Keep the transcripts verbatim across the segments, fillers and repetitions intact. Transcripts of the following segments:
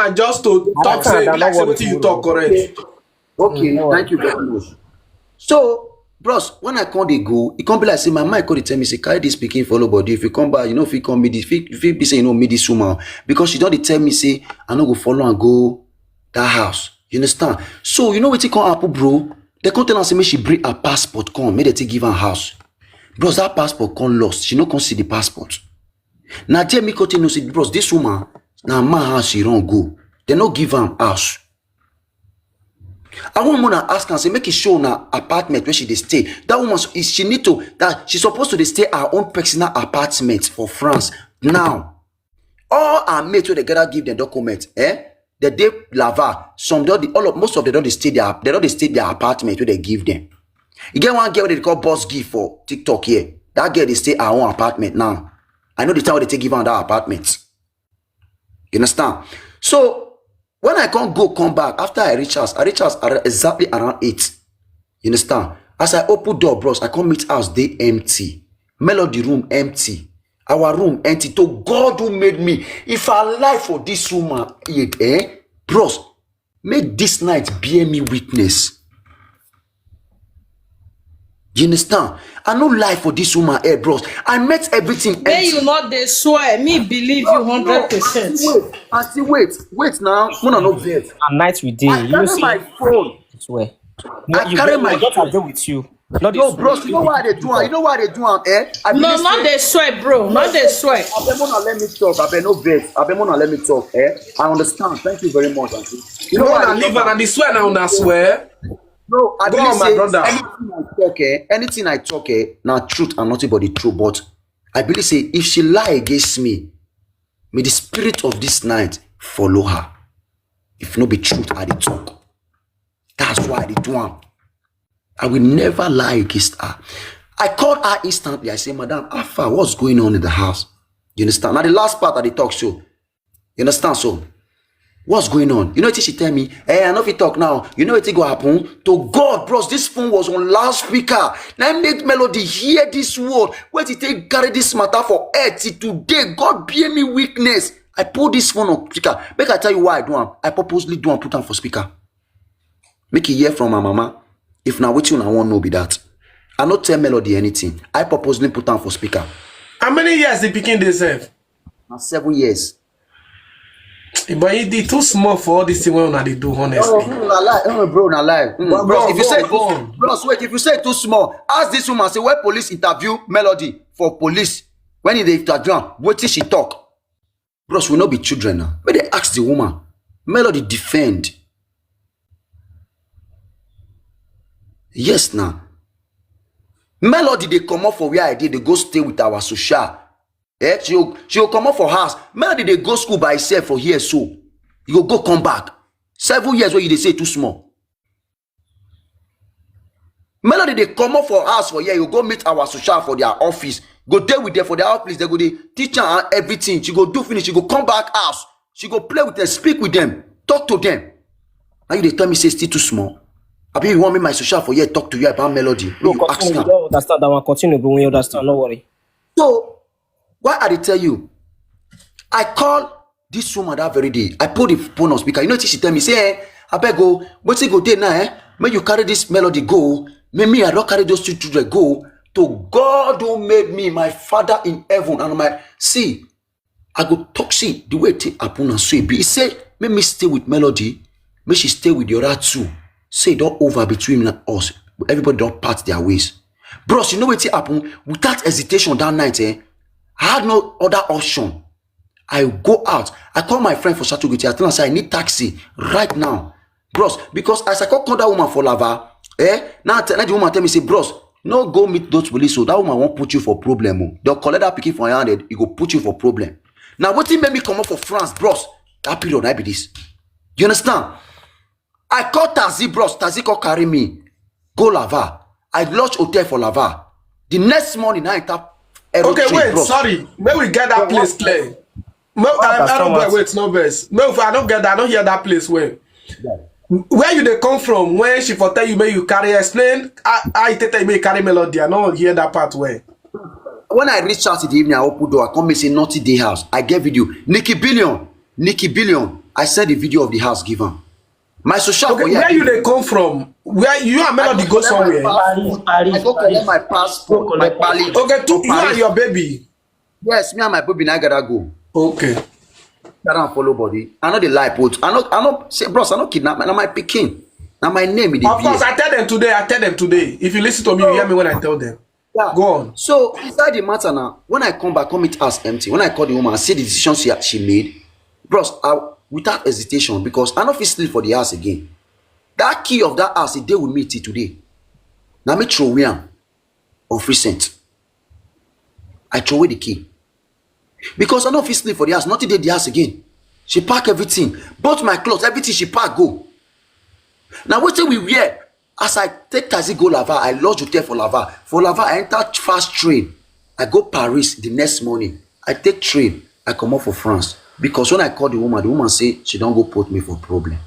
And just to talk, say, be like say wetin you talk correct. Okay, thank you very much. So, bros, when I come dey go, e come be like say my mind come dey tell me say carry this pikin follow body. If you come back, you know if you come meet this, if you be say you know meet this woman because she don dey tell me say I no go follow and go that house. You understand? So you know wetin come happen, bro? They come tell am say make she bring her passport come, make they take give her house. Bros, that passport come lost. She no come see the passport. Now tell me, Kote no say, bros, this woman, now my house she run go. They no give am house. I want wanna ask and say make it show na apartment where she dey stay. That woman is she need to that she's supposed to dey stay her own personal apartment for France. Now, all her mates wey dey gather give dem document, eh? They dey Laval. Some don dey all of most of them don dey stay their they don dey stay their apartment wey they give them. You get one girl wey they call Boss Gift for TikTok here. That girl dey stay her own apartment now. I know the time wey they take give am that apartment. You understand? So when I come go come back after I reach house, I reach house ar- exactly around eight. You understand? As I open door, bros, I come meet house dey empty. Melody room empty. Our room empty. To God who made me, if I lie for this woman, eh, eh, bros, make this night bear me witness. You understand? I no lie for this woman, eh, bros. I met everything May empty. You not dey swear. Me believe you hundred percent. Auntie, wait, auntie, wait, wait now. Mona no vex. And night we dey. I You know, carry my see, phone. Swear. I carry my daughter phone. Dey with you. Not No, this bros, you know why they do am? You know why they do am? Eh? I No, believe not say- dey swear, bro. Not dey swear. Abeg, Mona, let me talk. Abeg, no vex. Abeg, Mona, let me talk. Eh? I understand. Thank you very much, auntie. You know No, why na they do leave am? And this swear now una swear. No, I Go believe on, my say brother. Anything I talk, eh, anything I talk, eh, na truth and nothing but the truth. But I believe say if she lie against me, may the spirit of this night follow her. If no be truth, I dey talk. That's why I dey do am. I will never lie against her. I called her instantly. I say, Madam, how far? What's going on in the house? You understand? Now the last part of the talk show. You understand? So, what's going on? You know what she tell me? Hey, I know if you talk now. You know what go happen? To God, bros, this phone was on loudspeaker. Now I make Melody hear this word. When she take carry this matter for air till today, God bear me witness. I put this phone on speaker. Make I tell you why I do am. I purposely do am put am for speaker. Make you hear from my mama. If na wetin I want know be that. I no tell Melody anything. I purposely put am for speaker. How many years the pikin dey serve? Na seven years. But e dey too small for all this thing wey una dey do, honestly. Oh, mm, na lie, mm, bro, na lie. Mm, But bros, go on, if you go say on, go on. Bros, wait, if you say too small, ask this woman say where police interview Melody for police when they interview am, wetin she talk? Bros, we no be children now. Make they ask the woman. Melody defend. Yes now. Melody dey comot for where I dey, they go stay with our social. Eh, she go, she go comot for house. Melody dey go school by herself for here so. You go go come back. Seven years wey you dey say too small. Melody dey comot for house for here. You go meet our social for their office. Go dey with them for their office. They go dey teach her everything. She go do finish. She go come back house. She go play with them, speak with them, talk to them. And you dey tell me say still too small. Abi you want me my social for here talk to you about Melody? Make you ask Continue. am. You don't understand that one. Continue, bro. When you understand, no worry. So why I dey tell you? I call this woman that very day. I put the phone on speaker. You know what she tell me? Say, eh, abeg o, wetin go dey now, eh? Make you carry this Melody go. Make me, I don carry those two children go. To God who made me, my Father in heaven, and my see, I go talk see the way thing happen and so e be. He say, make me stay with Melody, make she stay with the other two. Say e don over between us. Everybody don part their ways. Bros, you know wetin happen? Without hesitation that night, eh, I had no other option. I go out. I call my friend for Saturday. I tell am say I need taxi right now. Bros, because as I call, call that woman for Laval, eh, now, tell, now the woman tell me say, bros, no go meet those police. So that woman won't put you for problem. Oh. They'll collect that pikin for your hand. It go put you for problem. Now, what thing made me come up for France, bros? That period, I be this. You understand? I call taxi, bros. Taxi call carry me. Go Laval. I lodge hotel for Laval. The next morning, I tap Okay, wait, sorry. May we get that place clear. No, I, I don't get wait, no verse. No, I don't get that. I don't hear that place well. Where you dey come from? When she for tell you, may you carry explain. I, I tell you, may you carry Melody. I don't hear that part well. When I reach out in the evening, I open door. I come and say nothing dey house. I get video. Nikki Billion, Nikki Billion. I send the video of the house give am. My social for Okay, here. Where you dey come from? Where you and Melody go somewhere? Paris, Paris, I go collect Paris. my passport, Go my collect pali. Okay, two, you and Paris. Your baby. Yes, me and my baby na gotta go. Okay. Gotta follow body. I know the lie, but I know, I know. Say, bros, I know kidnap. Na my pikin. Na my name. It Of course, is. I tell them today. I tell them today. If you listen to me, you hear me when I tell them. Yeah. Go on. So inside the matter now, when I come back, come meet us empty. When I call the woman, I see the decision she, she made. Bros, I, without hesitation, because I no fit sleep for the house again. That key of that house, it dey with me till today. Now me throw away am of recent. I throw away the key because I no fit sleep for the house. Nothing dey the house again. She pack everything, bought my clothes, everything she pack go. Now wetin we wear? As I take taxi go Laval, I lodge hotel for Laval. For Laval, I enter fast train. I go Paris the next morning. I take train. I comot for France because when I call the woman, the woman say she don go put me for problem.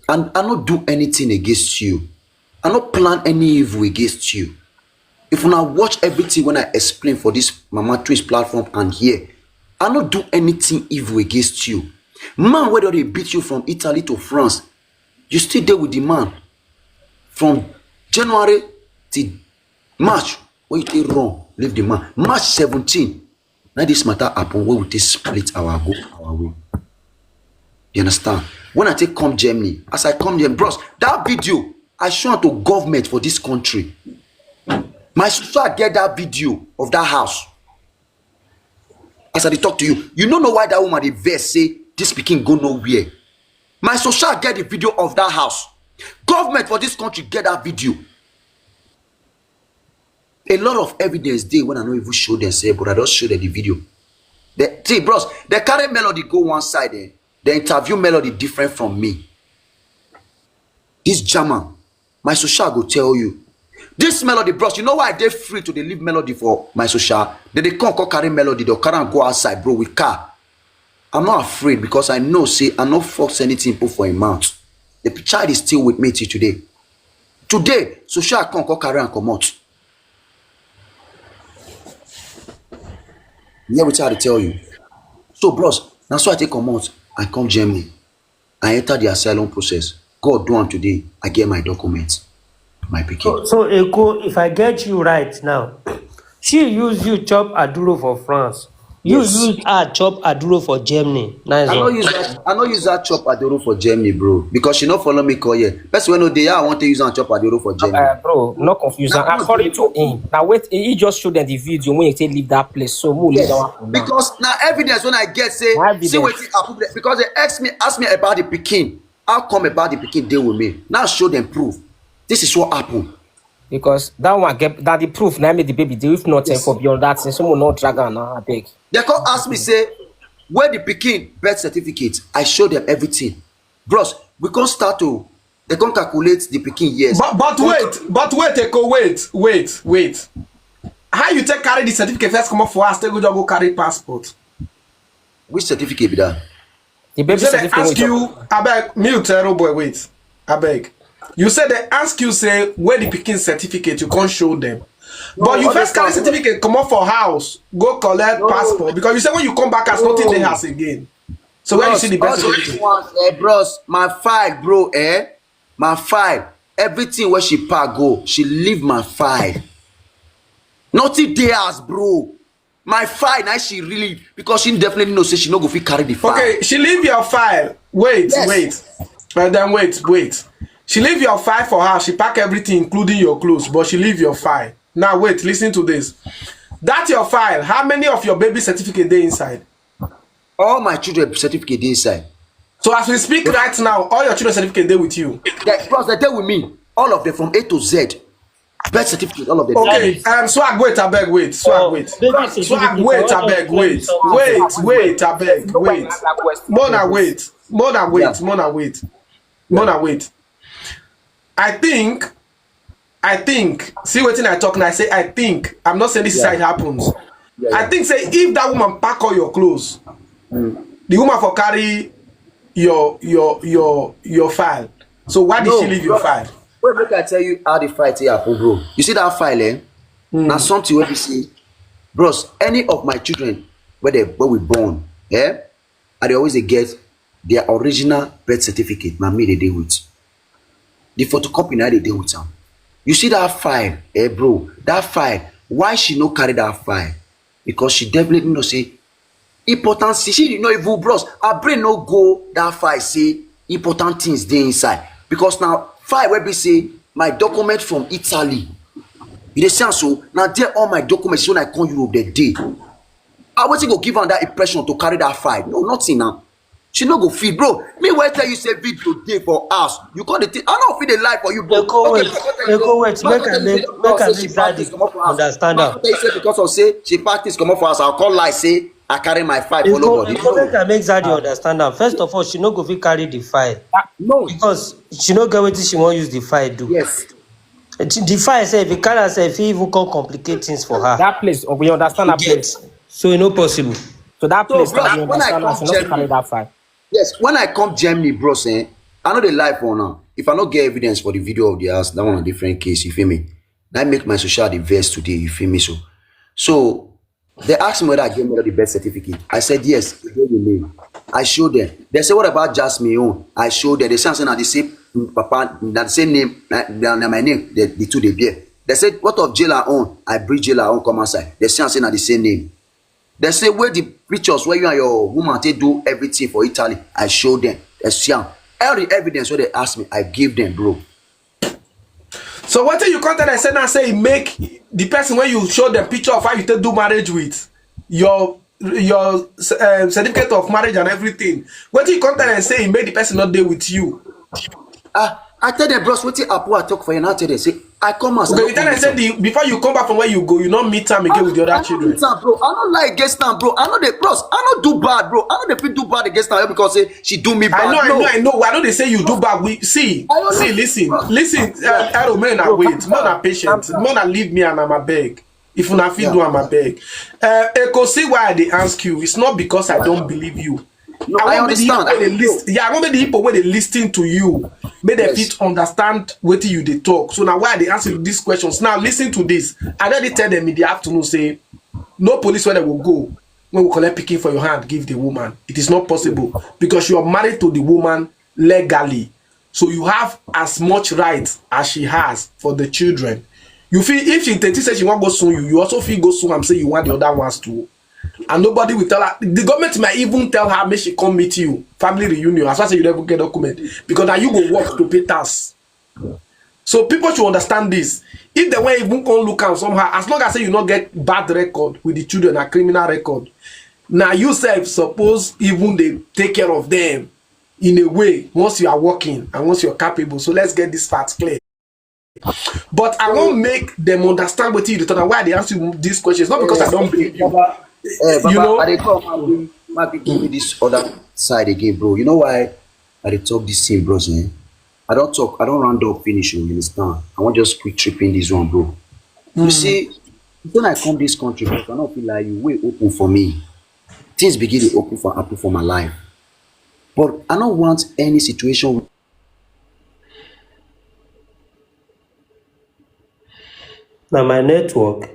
And I no do anything against you. I no plan any evil against you. If una watch everything when I explain for this Mama Twist platform and here, I no do anything evil against you. Man wey don dey beat you from Italy to France, you still dey with the man from January till March wey you take run leave the man. March seventeen, na this matter happen wey we take split our go our way. You understand? When I take come Germany, as I come here, bros, that video I show am to government for this country. My sister get that video of that house. As I dey talk to you, you no know why that woman dey vex say this pikin go nowhere. My sister get the video of that house. Government for this country get that video. A lot of evidence dey when I no even show them say, but I just show them the video. The, see, bros, they carry Melody go one side. Eh? They interview Melody different from me. This German, my social go tell you. This Melody, bros, you know why I dey free to dey leave Melody for my social? They dey come, come carry Melody, they'll carry and go outside, bro, with car. I'm not afraid because I know say I no force anything put for him mouth. The child is still with me till today. Today, social come, come carry and comot. Hear wetin I dey tell you. So, bros, na so I take comot. I come Germany. I enter the asylum process. God do am today. I get my documents. My pikin. So, so Eko, if I get you right now, she use you chop aduro for France. You Yes. Use her chop aduro for Germany. Nice I no one. Use that. I no use that chop aduro for Germany, bro, because she no follow me call here. Person wey no dey here, I want to use and chop aduro for Germany. Uh, bro, not confused. No, no, According to him, now wait, he just showed them the video when he say leave that place. So move Yes, that one. Because now evidence when I get say, Evidence. See what happen there. Because they ask me, ask me about the pikin. How come about the pikin dey with me? Now show them proof. This is what happened. Because that one get that the proof now make the baby do. If not, Yes. For beyond that, since someone not drag her now, I beg. They come ask me say, where the pikin birth certificate? I show them everything. Bros, we come start to, they come calculate the pikin years. But but wait, but wait, Eko, wait, wait, wait. How you take carry the certificate first come up for us? Take go just go carry passport. Which certificate be that? The You baby say they certificate ask wey you you, I beg, mute, eh, boy, wait. I beg. You said they ask you say where the pikin certificate you can't show them. But you all first those carry ones- certificate come up for house, go collect No. Passport because you say when you come back as nothing dey house again. So where you see the All best those certificate? Ones, eh, bros, my file, bro, eh? My file. Everything where she pack go, she leave my file. Nothing dey house, bro. My file, now she really, because she definitely know say she no go fit carry the file. Okay, she leave your file. Wait, Yes. Wait. Uh, then wait, wait. She leave your file for her. She pack everything, including your clothes, but she leave your file. Now wait, listen to this. That your file. How many of your baby certificate dey inside? All my children certificate dey inside. So as we speak right now, all your children certificate dey with you. They, plus, they dey with me. All of them from A to Z. Birth certificate, all of them. Okay, um, swag, wait, I beg, wait, swag, wait, Baby swag, certificate, wait, all I beg, of wait, them. Wait, wait, I beg, wait, Mona, wait, Mona, wait, Yeah. Mona, wait, Mona, wait. I think, I think. See wetin I talk now. I say I think. I'm not saying this is how it happens. Yeah, I yeah. Think say if that woman pack all your clothes, the woman for carry your your your your file. So why did No, she leave your bro. file? Wait, make I tell you how the fight here happen, bro. You see that file, eh? Now something where we see, bros, any of my children where they where we born, eh? I dey always dey get their original birth certificate, na me dey dey with. The photocopy na I dey dey with am. You see that file, eh, bro? That file, why she no carry that file? Because she definitely know say important things, she no even, bros, her brain no go that file say important things dey inside. Because na file wey be say my document from Italy. You dey see am so? Na there all my documents when I come Europe dey dey. Ah, wetin go give am that impression to carry that file? No, nothing na. She no go fit, bro. Me wey tell you say video dey for house, you come dey think, I no fit dey lie for you, bro. Eko, Okay, wait. I go tell you Eko, say, wait. ma Make go I tell you make, say, make bro, I say make she pack Daddy things comot for house. Understand Ma am. go tell you say because of say she pack things comot for house, I come lie say I carry my file follow Eko, body. Eko, make No, I make Zaddy ah, understand am. First of all, she no go fit carry the file no. because she no get wetin she wan use the file do. Yes. The the file sef, if you carry am sef, e fit even come complicate things for her. That place, oh, we understand You that get? place. So e no possible. So that So, place, bro, that we when I understand that come she no fit carry Germany, that file. yes, when I come Germany, bros, eh, I no dey lie for now. If I no get evidence for the video of the house, that one a different case, you feel me? That make my social dey vex today, you feel me? So, so they asked me whether I get me the birth certificate. I said yes, e dey with me. I showed them. They say, what about Jasmine own? I showed them. They say, I say na the same papa, na the same name, na, na, na my name, the, the two dey bear. They said, what of Jela own? I bring Jela own come outside. They say, I say na the same name. They say, where the pictures where you and your woman take do everything for Italy? I show them. They see am. Every evidence wey they ask me, I give them, bro. So wetin you come tell dem say now say e make the person wey you show dem picture of how you take do marriage with your your um, certificate of marriage and everything, wetin you come tell dem say e make the person no dey with you? Ah, I tell them, bros, wetin happen? I talk for you now. Tell them say I come as Okay, you tell dem say the before you come back from where you go, you no meet am again with the other I no children. Meet am, bro. I no lie against am, bro. I no dey, bros, I no do bad, bro. I no dey fit do bad against am because say she do me bad. I know, I No. Know, I know. I know they say you do bad. We see, I don't see, know. Listen, listen. Uh, Arrow, men are Bro, wait, calm men are down, patient, calm down. Men are leave me and I'm a beg. If una fit Yeah. Do, I'm a beg. Uh, Eko, see why I dey ask you. It's not because I don't believe you. No, I want make the understand. People wey dey listen, yeah, I want make the people wey dey listen to you, make dem Yes. fit understand wetin you dey talk. So now why I dey ask you these questions? Now listen to this. I already tell them in the afternoon say no police wey dem go go when we collect pikin for your hand give the woman. It is not possible because you are married to the woman legally. So you have as much right as she has for the children. You feel if she think say she wan go sue you, you also feel go sue am say you want the other ones too. And nobody will tell her. The government might even tell her make she come meet you, family reunion. As I say, you never get document because now you go work to pay tax. So people should understand this. If they want even come look am somehow, as long as say you not get bad record with the children, a criminal record, now you sef suppose even dey take care of them in a way once you are working and once you're capable. So let's get this fact clear. But I won't make them understand what you do. Why they ask you these questions? Not because I don't believe you. Baba, eh, Baba, You know? I dey talk, man, give me this other side again, bro. You know why I dey talk this thing, bros? Eh? I don't talk. I don't round up finish. You understand? I want just quick trip in this one, bro. You see, when I come this country, bro, I don't feel like you way open for me. Things begin to open for happen for my life, but I don't want any situation. Na my network.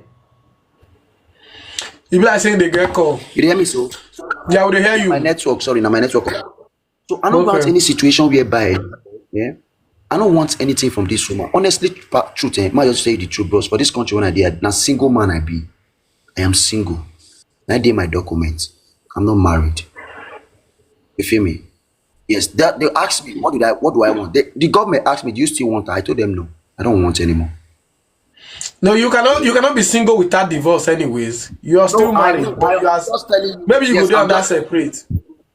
You be like saying they get call. You dey hear me so? Yeah, we dey hear you. My network, sorry, na my network. So I don't want Okay. Any situation whereby, yeah, I don't want anything from this woman. Honestly, pa- truth, eh, might just say the truth, bros. For this country, when I did, na single man I be. I am single. I did my documents. I'm not married. You feel me? Yes, that they asked me, what did I, what do I want? The, the government asked me, do you still want her? I told them no, I don't want anymore. No, you cannot. You cannot be single without divorce, anyways. You are still No, I married, know, but I'm you are. Just telling you. Maybe you Yes, go there I'm and that just- Separate.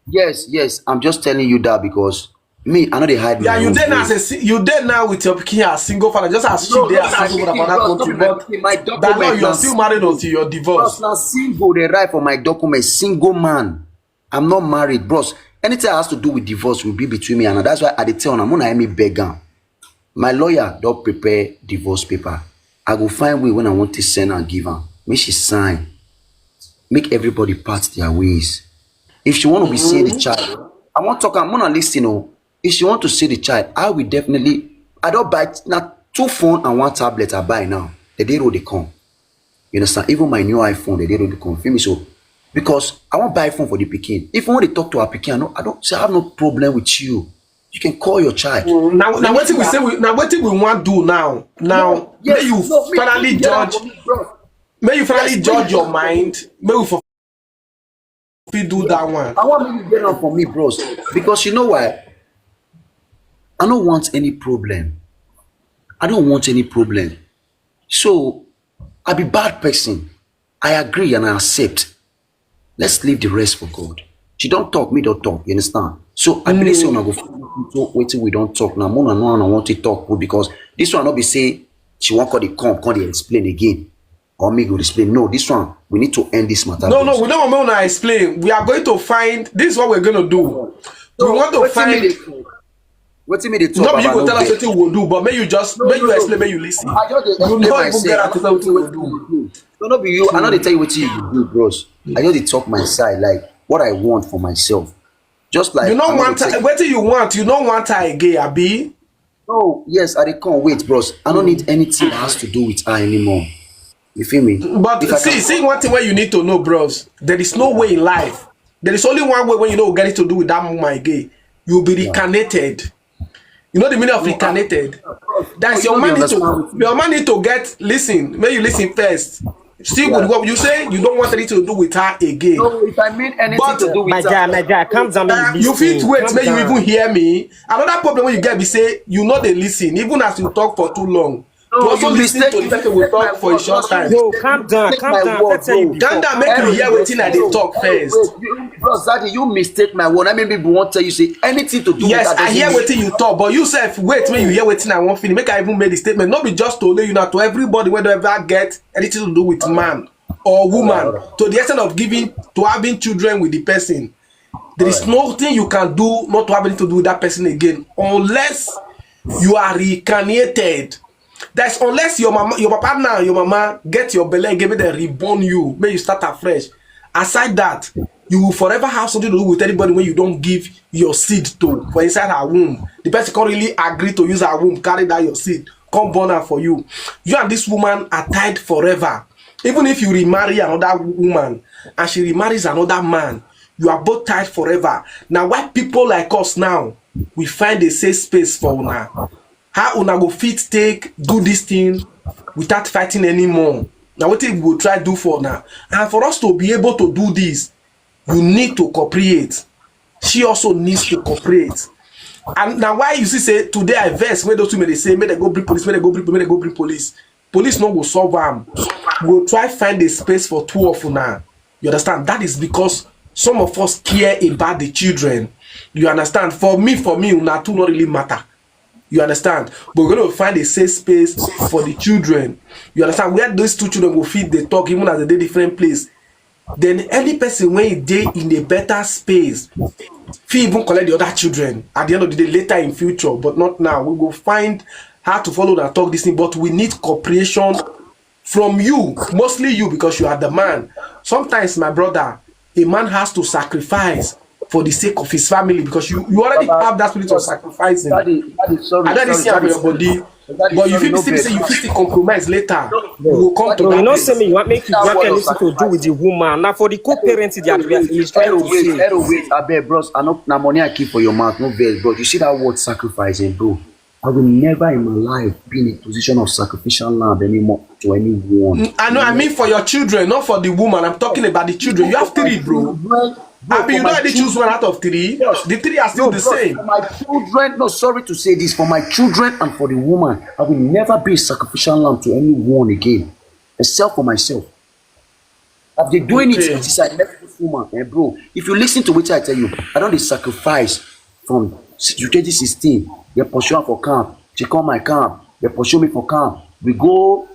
Yes, yes, I'm just telling you that because me, I know they hide. Yeah, My you own there now. way. As a, si- you there now with your pikin as single father, just as No, she there no, as na single pikin, father. bros, Country, no, na but pikin, my that now document you are na still married until your Bros, divorce. na single they write for my document. Single man. I'm not married, bros. Anything that has to do with divorce will be between me and her. That's why I dey tell her, Mona, I me beg am. My lawyer don't prepare divorce paper. I go find way when I want to send and give her. Make she sign. Make everybody part their ways. If she want to be seeing the child, I want talk. I'm gonna listen. Oh, if she want to see the child, I will definitely. I don't buy now two phone and one tablet. I buy now. The day road they come. You understand? Even my new iPhone, the day road they come. Feel me so. because I wan buy phone for the pikin. If you wan dey talk to our pikin, I no, I don't say I have no problem with you. You can call your child. Now, now wetin we say we now wetin we wan do now. Now, make you finally judge. Make you finally judge your mind. Make we for fit do that one. I want make you get am for me, bros, because you know why? I don't want any problem. I don't want any problem. So I be bad person. I agree and I accept. Let's leave the rest for God. She don't talk, me don't talk. You understand? So I believe say una go fit look into wetin we don't talk now. Mona no, I want to talk because this one not be say she won't call the come, call the explain again. Or me go explain. No, this one we need to end this matter. No, no, we don't want to explain. We are going to find this is what we're going to do. We want to find. Wetin me dey talk? No be you go tell us wetin we go do, but make you just make you explain, make you listen. I just dey explain myself. You no even get out to tell wetin we go do. No, no be you. I no dey tell you wetin you go do, bros. I just dey talk my side, like what I want for myself. Just like you no want wetin you want. You no want her again, abi? No, yes, I dey come. Wait, bros. I don't need anything that has to do with her anymore. You feel me? But see, see one thing where you need to know, bros. There is no way in life. There is only one way when you don't get it to do with that woman again. You'll be reincarnated. You know the meaning of reincarnated? That's your man need to your man need to get listen. May you listen first. See with what you say, you don't want anything to do with her again. No, if I mean anything but, to do with my her, guy, my guy, calm down. Uh, you feel to wait, may you even hear me. Another problem when you get, we say you know they listen, even as you talk for too long. No, you also listen to the person will talk for a short time. No, calm down, calm down. Calm down, make you hear wetin I dey talk first. Bros, daddy, you mistake my word. I mean, people won't tell you say anything to do. Yes, I hear wetin you talk, but you sef wait when you hear wetin I wan finish. Make I even make the statement. Not be just to let you know to everybody whether ever get anything to do with man or woman to the extent of giving to having children with the person. There is nothing you can do not to have anything to do with that person again unless you are reincarnated. That's unless your mama, your papa now, your mama get your belly again, make them reborn you, make you start afresh. Aside that, you will forever have something to do with anybody when you don't give your seed to for inside her womb. The person can't really agree to use her womb, carry that your seed, come born her for you. You and this woman are tied forever. Even if you remarry another woman and she remarries another man, you are both tied forever. Now, why people like us now we find a safe space for una? How una go fit take do this thing without fighting anymore? Now, what we will try do for now? And for us to be able to do this, you need to cooperate. She also needs to cooperate. And now, why you see say today I vex when those women they say, may they go bring police, may they go bring, may they go bring police. Police no go solve am. We go try find a space for two of una. You understand? That is because some of us care about the children. You understand? For me, for me, una two not really matter. You understand? But we're gonna find a safe space for the children. You understand? Where those two children will feed the talk, even as they dey different place. Then any person when they in a better space, fit even collect the other children at the end of the day later in future, but not now. We go find how to follow that talk this thing, but we need cooperation from you, mostly you, because you are the man. Sometimes, my brother, a man has to sacrifice for the sake of his family because you, you already have that spirit of sacrificing. Daddy, daddy, sorry, I don't see your body. But you feel say you feel to compromise later. We will come to that. You know, say me, you want make you want anything to do with the woman. Now for the co-parenting, they are he's trying to say. Wait, wait, I beg, bros. I know now money I keep for your mouth, no vex, but you see that word sacrificing, bro. I will never in my life be in a position of sacrificial lamb anymore to anyone. Mm, I know, I mean for your children, not for the woman. I'm talking about the children. You have three, bro. Abi, you don't only choose one out of three. Yes. The three are still no, the bro, same. For my children, no, sorry to say this, for my children and for the woman, I will never be a sacrificial lamb to anyone again, except for myself. I've been doing okay. It since I met this woman, eh, bro. If you listen to what I tell you, I don't sacrifice from twenty sixteen. They pursue her for camp. She come my camp. They pursue me for camp. We go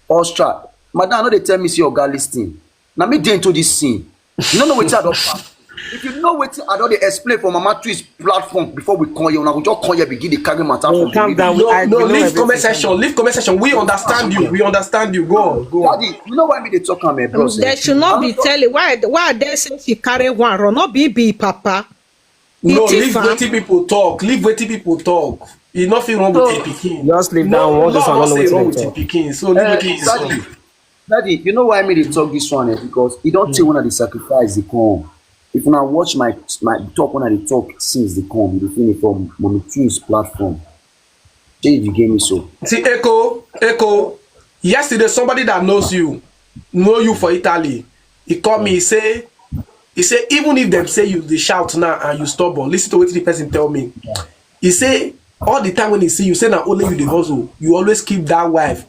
Austria. Madam, no, they tell me, see your girl listing. Now me dey into this scene. You don't know what I don't pass. If you know what I don't explain for Mama Twist platform before we call you, now we just call you begin the carry matter. No, calm down. No, no, leave comment section. Leave comment section. We understand you. We understand you. Go on. Go on. Daddy, you know why me they talk am, eh, bro? They should not be telling why why they say she carry one run, not be be papa. No, leave wetin people talk. Leave wetin people talk. E no fit wrong with the pikin. Just leave that one. This one no know wetin wrong with the pikin. So leave wetin people talk. Daddy, you know why me dey talk this one? Eh? Because e don tey when I dey sacrifice dey come. If una watch my my talk when I dey talk since dey come, you dey feel me from Mommy Twins platform. Shey you get me so? See, Echo, Echo. Yesterday, somebody that knows you, know you for Italy, he called me. He say, he say even if dem say you dey shout now and you stubborn, listen to wetin the person tell me. He say all the time when he see you, say na only you dey hustle. You always keep that wife.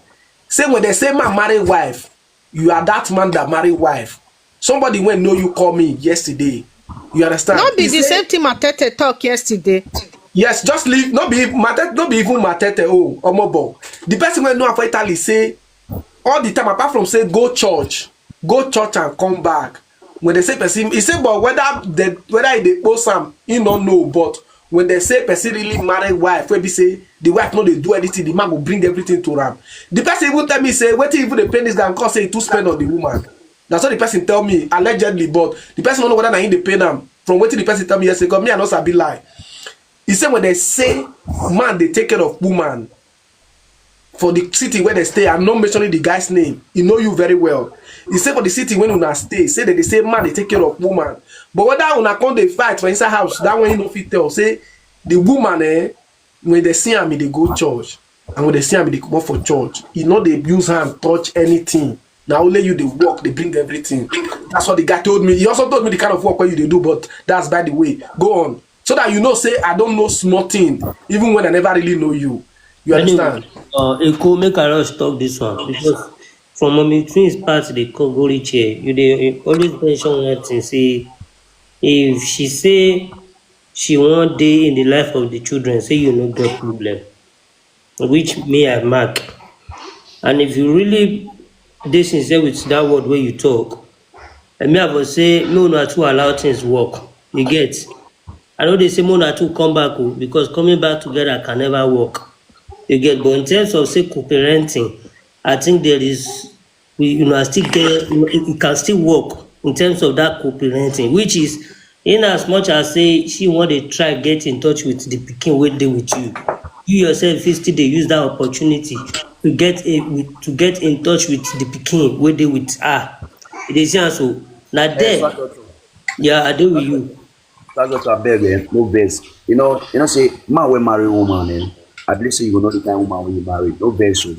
Say when they say man marry wife, you are that man that marry wife. Somebody wey know you call me yesterday. You understand? No be He the say, same thing Matete talk yesterday. Yes, just leave. No be Matete, no be even Matete. Oh, Omobo. The person wey know am for Italy say all the time, apart from say go church, go church and come back. When they say person, he say, but whether they whether he dey post am, he no know. But when they say person really marry wife, wey be say the wife no dey do anything, the man go bring everything to am. The person even tell me say wetin even dey pain this guy, come say he too spend on the woman. That's what the person tell me allegedly, but the person no know whether na him dey pain am. From wetin the person tell me yesterday, 'cause me I no sabi lie. He say when they say man dey take care of woman for the city where they stay, I'm not mentioning the guy's name. He know you very well. He say for the city when una stay, say that they say man dey take care of woman. But whether una come dey fight for inside house, that one he no fit tell. Say the woman, eh, when they see am, he dey go church, and when they see am, he dey comot for church. He no dey use hand touch anything. Na only you dey work, dey bring everything. That's what the guy told me. He also told me the kind of work wey you dey do, but that's by the way. Go on. So that you know, say I don't know small thing, even when I never really know you. You Anyway, understand? uh, Eko, make I rush talk this one because from Mommy Twins part dey come go reach here. You dey always mention one thing. Say if she say she wan dey in the life of the children, say you no get problem, which me I mark. And if you really dey sincere with that word wey you talk, and me I for say no, una too allow things work. You get? I know they say more than two come back, oh, because coming back together can never work. You get? But in terms of say co-parenting, I think there is we you know still get it, it can still work in terms of that co-parenting, which is in as much as say she want to try get in touch with the pikin wey dey with you, you yourself fit still dey use that opportunity to get a with, to get in touch with the pikin wey dey with her. You dey see am so? Na there. Yeah, I dey with you. That's what I beg, eh? No vex. You know, you know, say man wey marry woman, eh? I believe say you go know the kind woman wey you marry. No vex o.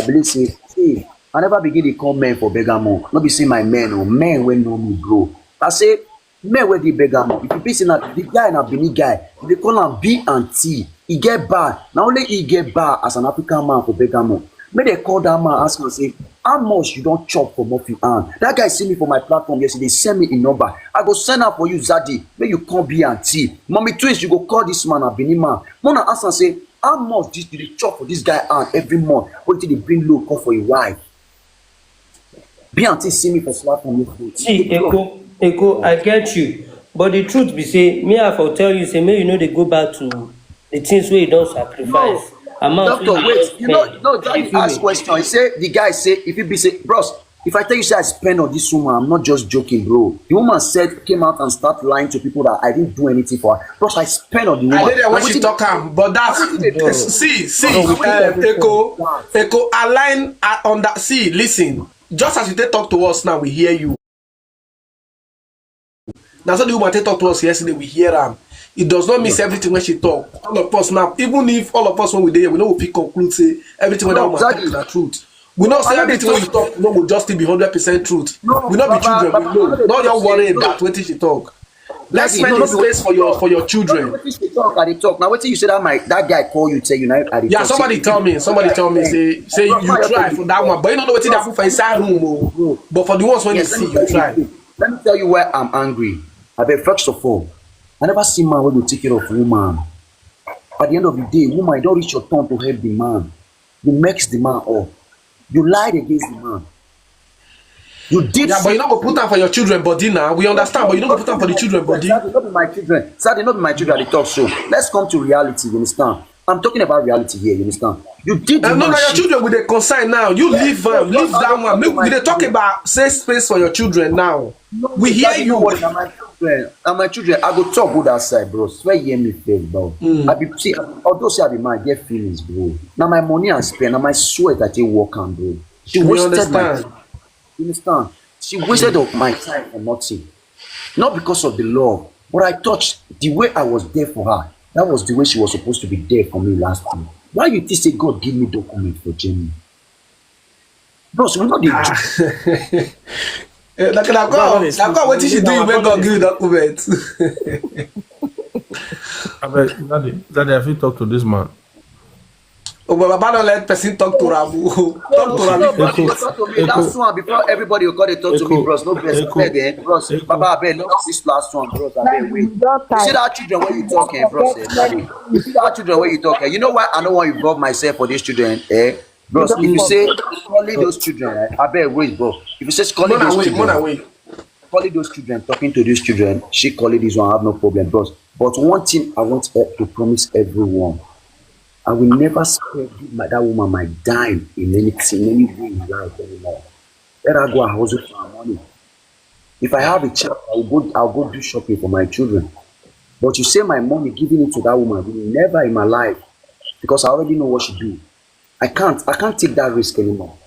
I believe say, see, I never begin dey call men for Bergamo. No be say my men o, men wey know me, bro. I say men wey dey Bergamo. If you be say na the guy na Benin guy, you dey call am B and T. He get bar. Na only he get bar as an African man for Bergamo. Make dem call that man, ask am say, how much you don chop for Murphy hand? That guy see me for my platform yesterday, send me him number. I go send am for you, Zaddy. Make you call B and T. Mommy Twins, you go call this man, a Benin man. Mona ask am say, how much this you dey chop for this guy hand every month? Wetin dey bring low come for him wife? B and T see me for platform yesterday. See, Eko, Eko, I get you. But the truth be say, me I for tell you say, make you no dey go back to the things wey you don sacrifice. Amount Doctor, wey you wait. don You know, spend. no, Daddy You feel ask me? Question. He say the guy say if he be say, bros, if I tell you say I spend on this woman, I'm not just joking, bro. The woman said came out and start lying to people that I didn't do anything for her. Bros, I spend on the I woman. dey there when Na she wetin- talk am, but that's na wetin dey talk. see, see, No, we uh, fit Echo, Echo, align uh, on that. See, listen, just as you take talk to us now, we hear you. Now, so the woman take talk to us yesterday, we hear am. It does not mean say everything when she talk. All of us now, even if all of us when we dey here, we know we fit conclude say everything when that No, woman talk exactly. na truth. We know say I no dey everything when you talk no go just still be hundred percent truth. No, We no be Baba, children. Baba, We know. I no dey Not your talk say worry no. that wetin she talk. Let's Daddy, spend no, no the be space for your for your children. Wetin she talk, I dey talk. Now, wetin you say that my that guy call you, tell you now, I dey Yeah, talk. Somebody tell me. Somebody tell me say say you try for that one, but you don't know what happen for inside room. Oh. But for the ones when you Yes, let see, me you tell try. You, let me tell you why I'm angry. I beg, first of all, I never see man wey go take care of woman. At the end of the day, woman, you don reach your turn to help the man. You mix the man up. You lied against the man. You did. Yeah, but you no go put am for your children body now. We understand, but you no go put am for the children body. Sadly, not be my children. Sadly, not be my children. They talk so. Let's come to reality. You understand? I'm talking about reality here. You understand? You did. Uh, no, man na your shit. Children we dey concern now. You leave am, leave that one. Make we dey talk about safe space for your children now. We hear Daddy, you. No worry, na my children. Na my children. I go talk good outside, bro. Swear, hear me first, bro. I be see, although say I be man, I get feelings, bro. Now my money I spend, now my sweat I take work am, bro. She We wasted my understand. You understand? She wasted of my time for nothing. Not because of the love, but I touched the way I was there for her. That was the way she was supposed to be there for me last time. Why you think say God give me document for Jenny? Bros, we not dey joke. Eh, na na God, na God wetin she do you make God give you document. Abeg, daddy, daddy, I fit talk to this man. Oh, but Baba don't let person talk to Rabu. Talk to No, Rabu. but you talk to me last one before everybody go dey talk to me, Echo, bros. No vex, Echo, abeg, eh, bros. Echo. Baba, abeg, no this last one, bros. Abeg, wait. Don't You see time. that children where you talk, eh, bros? Eh, daddy? You see that children where you talk, eh? You know why I don't want to involve myself for these children, eh? Bros, if you say calling those children, eh, abeg, wait, bro. If you say calling Mona those wait, Mona children, wait. calling those children, talking to these children, she calling this one, I have no problem, bros. But one thing I want to promise everyone, I will never spend my, that woman my dime in anything, any way in life anymore. Let her go and hustle for her money. If I have a chance, I'll go, I'll go do shopping for my children. But you say my money, giving it to that woman, will never in my life, because I already know what she do. I can't, I can't take that risk anymore.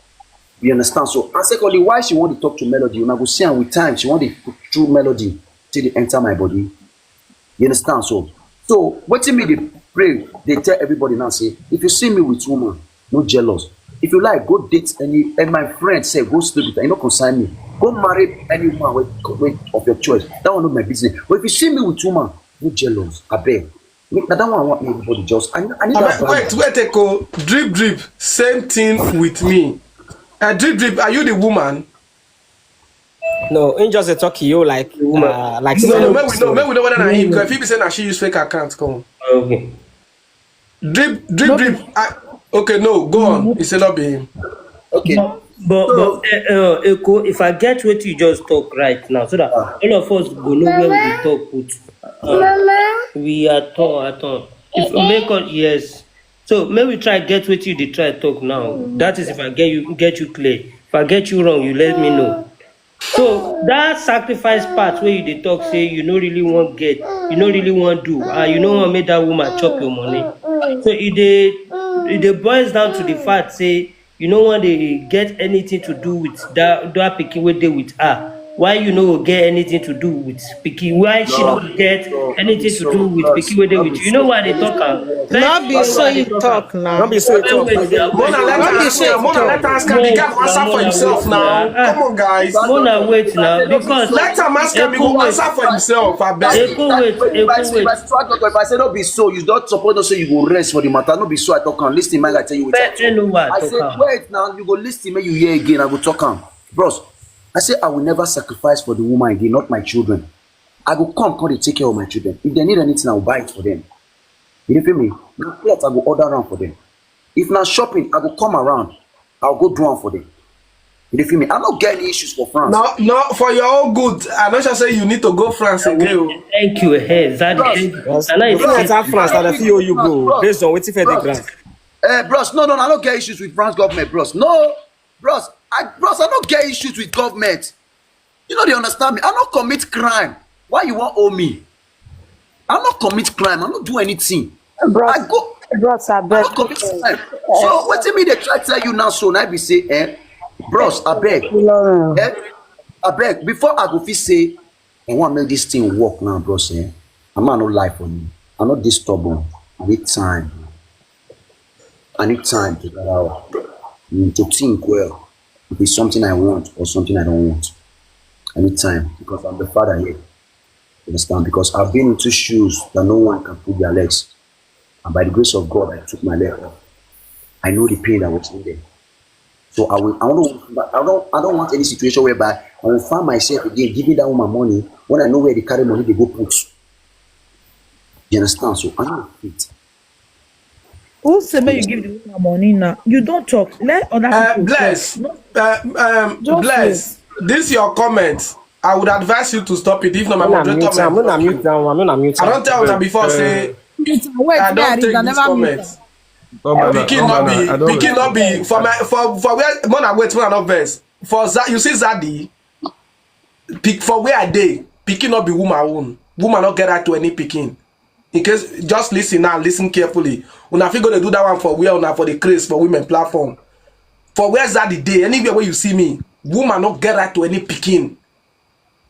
You understand? So, and secondly, why she want to talk to Melody? Una go see am with time. She want to put through Melody till they enter my body. You understand? So, so wetin me dey pray, dey tell everybody now say, if you see me with woman, no jealous. If you like, go date any, and my friend say go sleep with her. You no concern me. Go marry any woman wey, wey of your choice. That one no be my business. But if you see me with woman, no jealous. Abeg, me, na that one I want me everybody just. I, I need that Abeg, wait, balance. Wait, Echo. Drip, drip. Same thing with me. Uh, drip, drip. Are you the woman? No, him just dey talk to you like uh, like No, no, same make we know, story. Make we know whether na him. Because if he be say na she use fake account come. Okay. Drip, drip, drip. I, okay, no, go on. He say not be him. Okay. But but but uh, uh, Eko, if I get what you just talk right now, so that all of us go know where we dey talk put. Uh, we are talk at all. If we make us yes. So may we try get what you dey try talk now. That is if I get you get you clear. If I get you wrong, you let me know. So that sacrifice part where you dey talk say you no really want get, you no really want do, and you no want make that woman chop your money. So it dey it dey boils down to the fact say you no want dey get anything to do with that that pikin wey dey with her. Why you no go get anything to do with pikin? Why she no go get anything to do with pikin wey dey with you? You know why I dey talk am? No be so you talk now. No be so you talk. Mona, let her ask her. Mona, let her ask her. The guy go answer for himself now. Come on, guys. Mona, wait now, because Let him ask him. He go answer for himself. I beg. Eko wait, If I, Eko if I, wait. if I, if I say no be so, you don't suppose to say you go rest for the matter. No be so I talk am. Listen, my guy tell you what I Bẹ́ẹ̀ talk. ló wà I tó say kàn. Wait now. You go listen, make you hear again. I go talk am, bros. I say I will never sacrifice for the woman again, not my children. I go come, come dey take care of my children. If they need anything, I will buy it for them. You dey feel me? Na cloth I go order am for them. If na shopping, I go come around. I go do am for them. You dey feel me? I no get any issues for France. No, no, for your own good. I no sure say you need to go France again. Oh. Thank you, eh, Zaddy. Thank you. Bros, And I you fit enter France and I fit owe you go based on wetin fit dey ground. Eh, bros, no, no, no, I no get issues with France government, bros. No, bros, I, bros, I no get issues with government. You know they understand me. I no commit crime. Why you want owe me? I no commit crime. I no do anything. Bros, I go. bros, I I beg. no commit crime. So wetin me dey try tell you now? So now be say, eh, bros, I beg, Lauren. eh, I beg. Before I go fit say, I want make this thing work now, bros. Eh, I'm not no lie for you. I'm not this stubborn. I need time. I need time to gather up, mm, to think well. If it's something I want or something I don't want, I need time because I'm the father here. You understand? Because I've been into shoes that no one can put their legs. And by the grace of God, I took my leg off. I know the pain that was in there. So I will. I don't. I don't. I don't want any situation whereby I will find myself again giving that woman money when I know where they carry money they go put. You understand? So I know it. Who say make you give the woman money now? You don't talk. Let other Uh, people bless. Talk. Uh, um, Just bless. This your comment. I would advise you to stop it. If not, my No na moderator mute am, no might na block mute you. that one, no na mute I am. don't tell una before say Mute am. Wait, I me, I don't read. take I this never mute comment. am. Omo na, Pikin omo not na, I be don't pikin read. Not be for my for for where Mona wait, Mona not vex. For Za, you see Zaddy, pick for where I dey. Pikin not be woman own. Woman not get right to any pikin. In case just listen now, listen carefully. Una fit go dey do that one for where una for the craze for women platform. For where Zaddy dey, anywhere where you see me, Woman no get right to any pikin.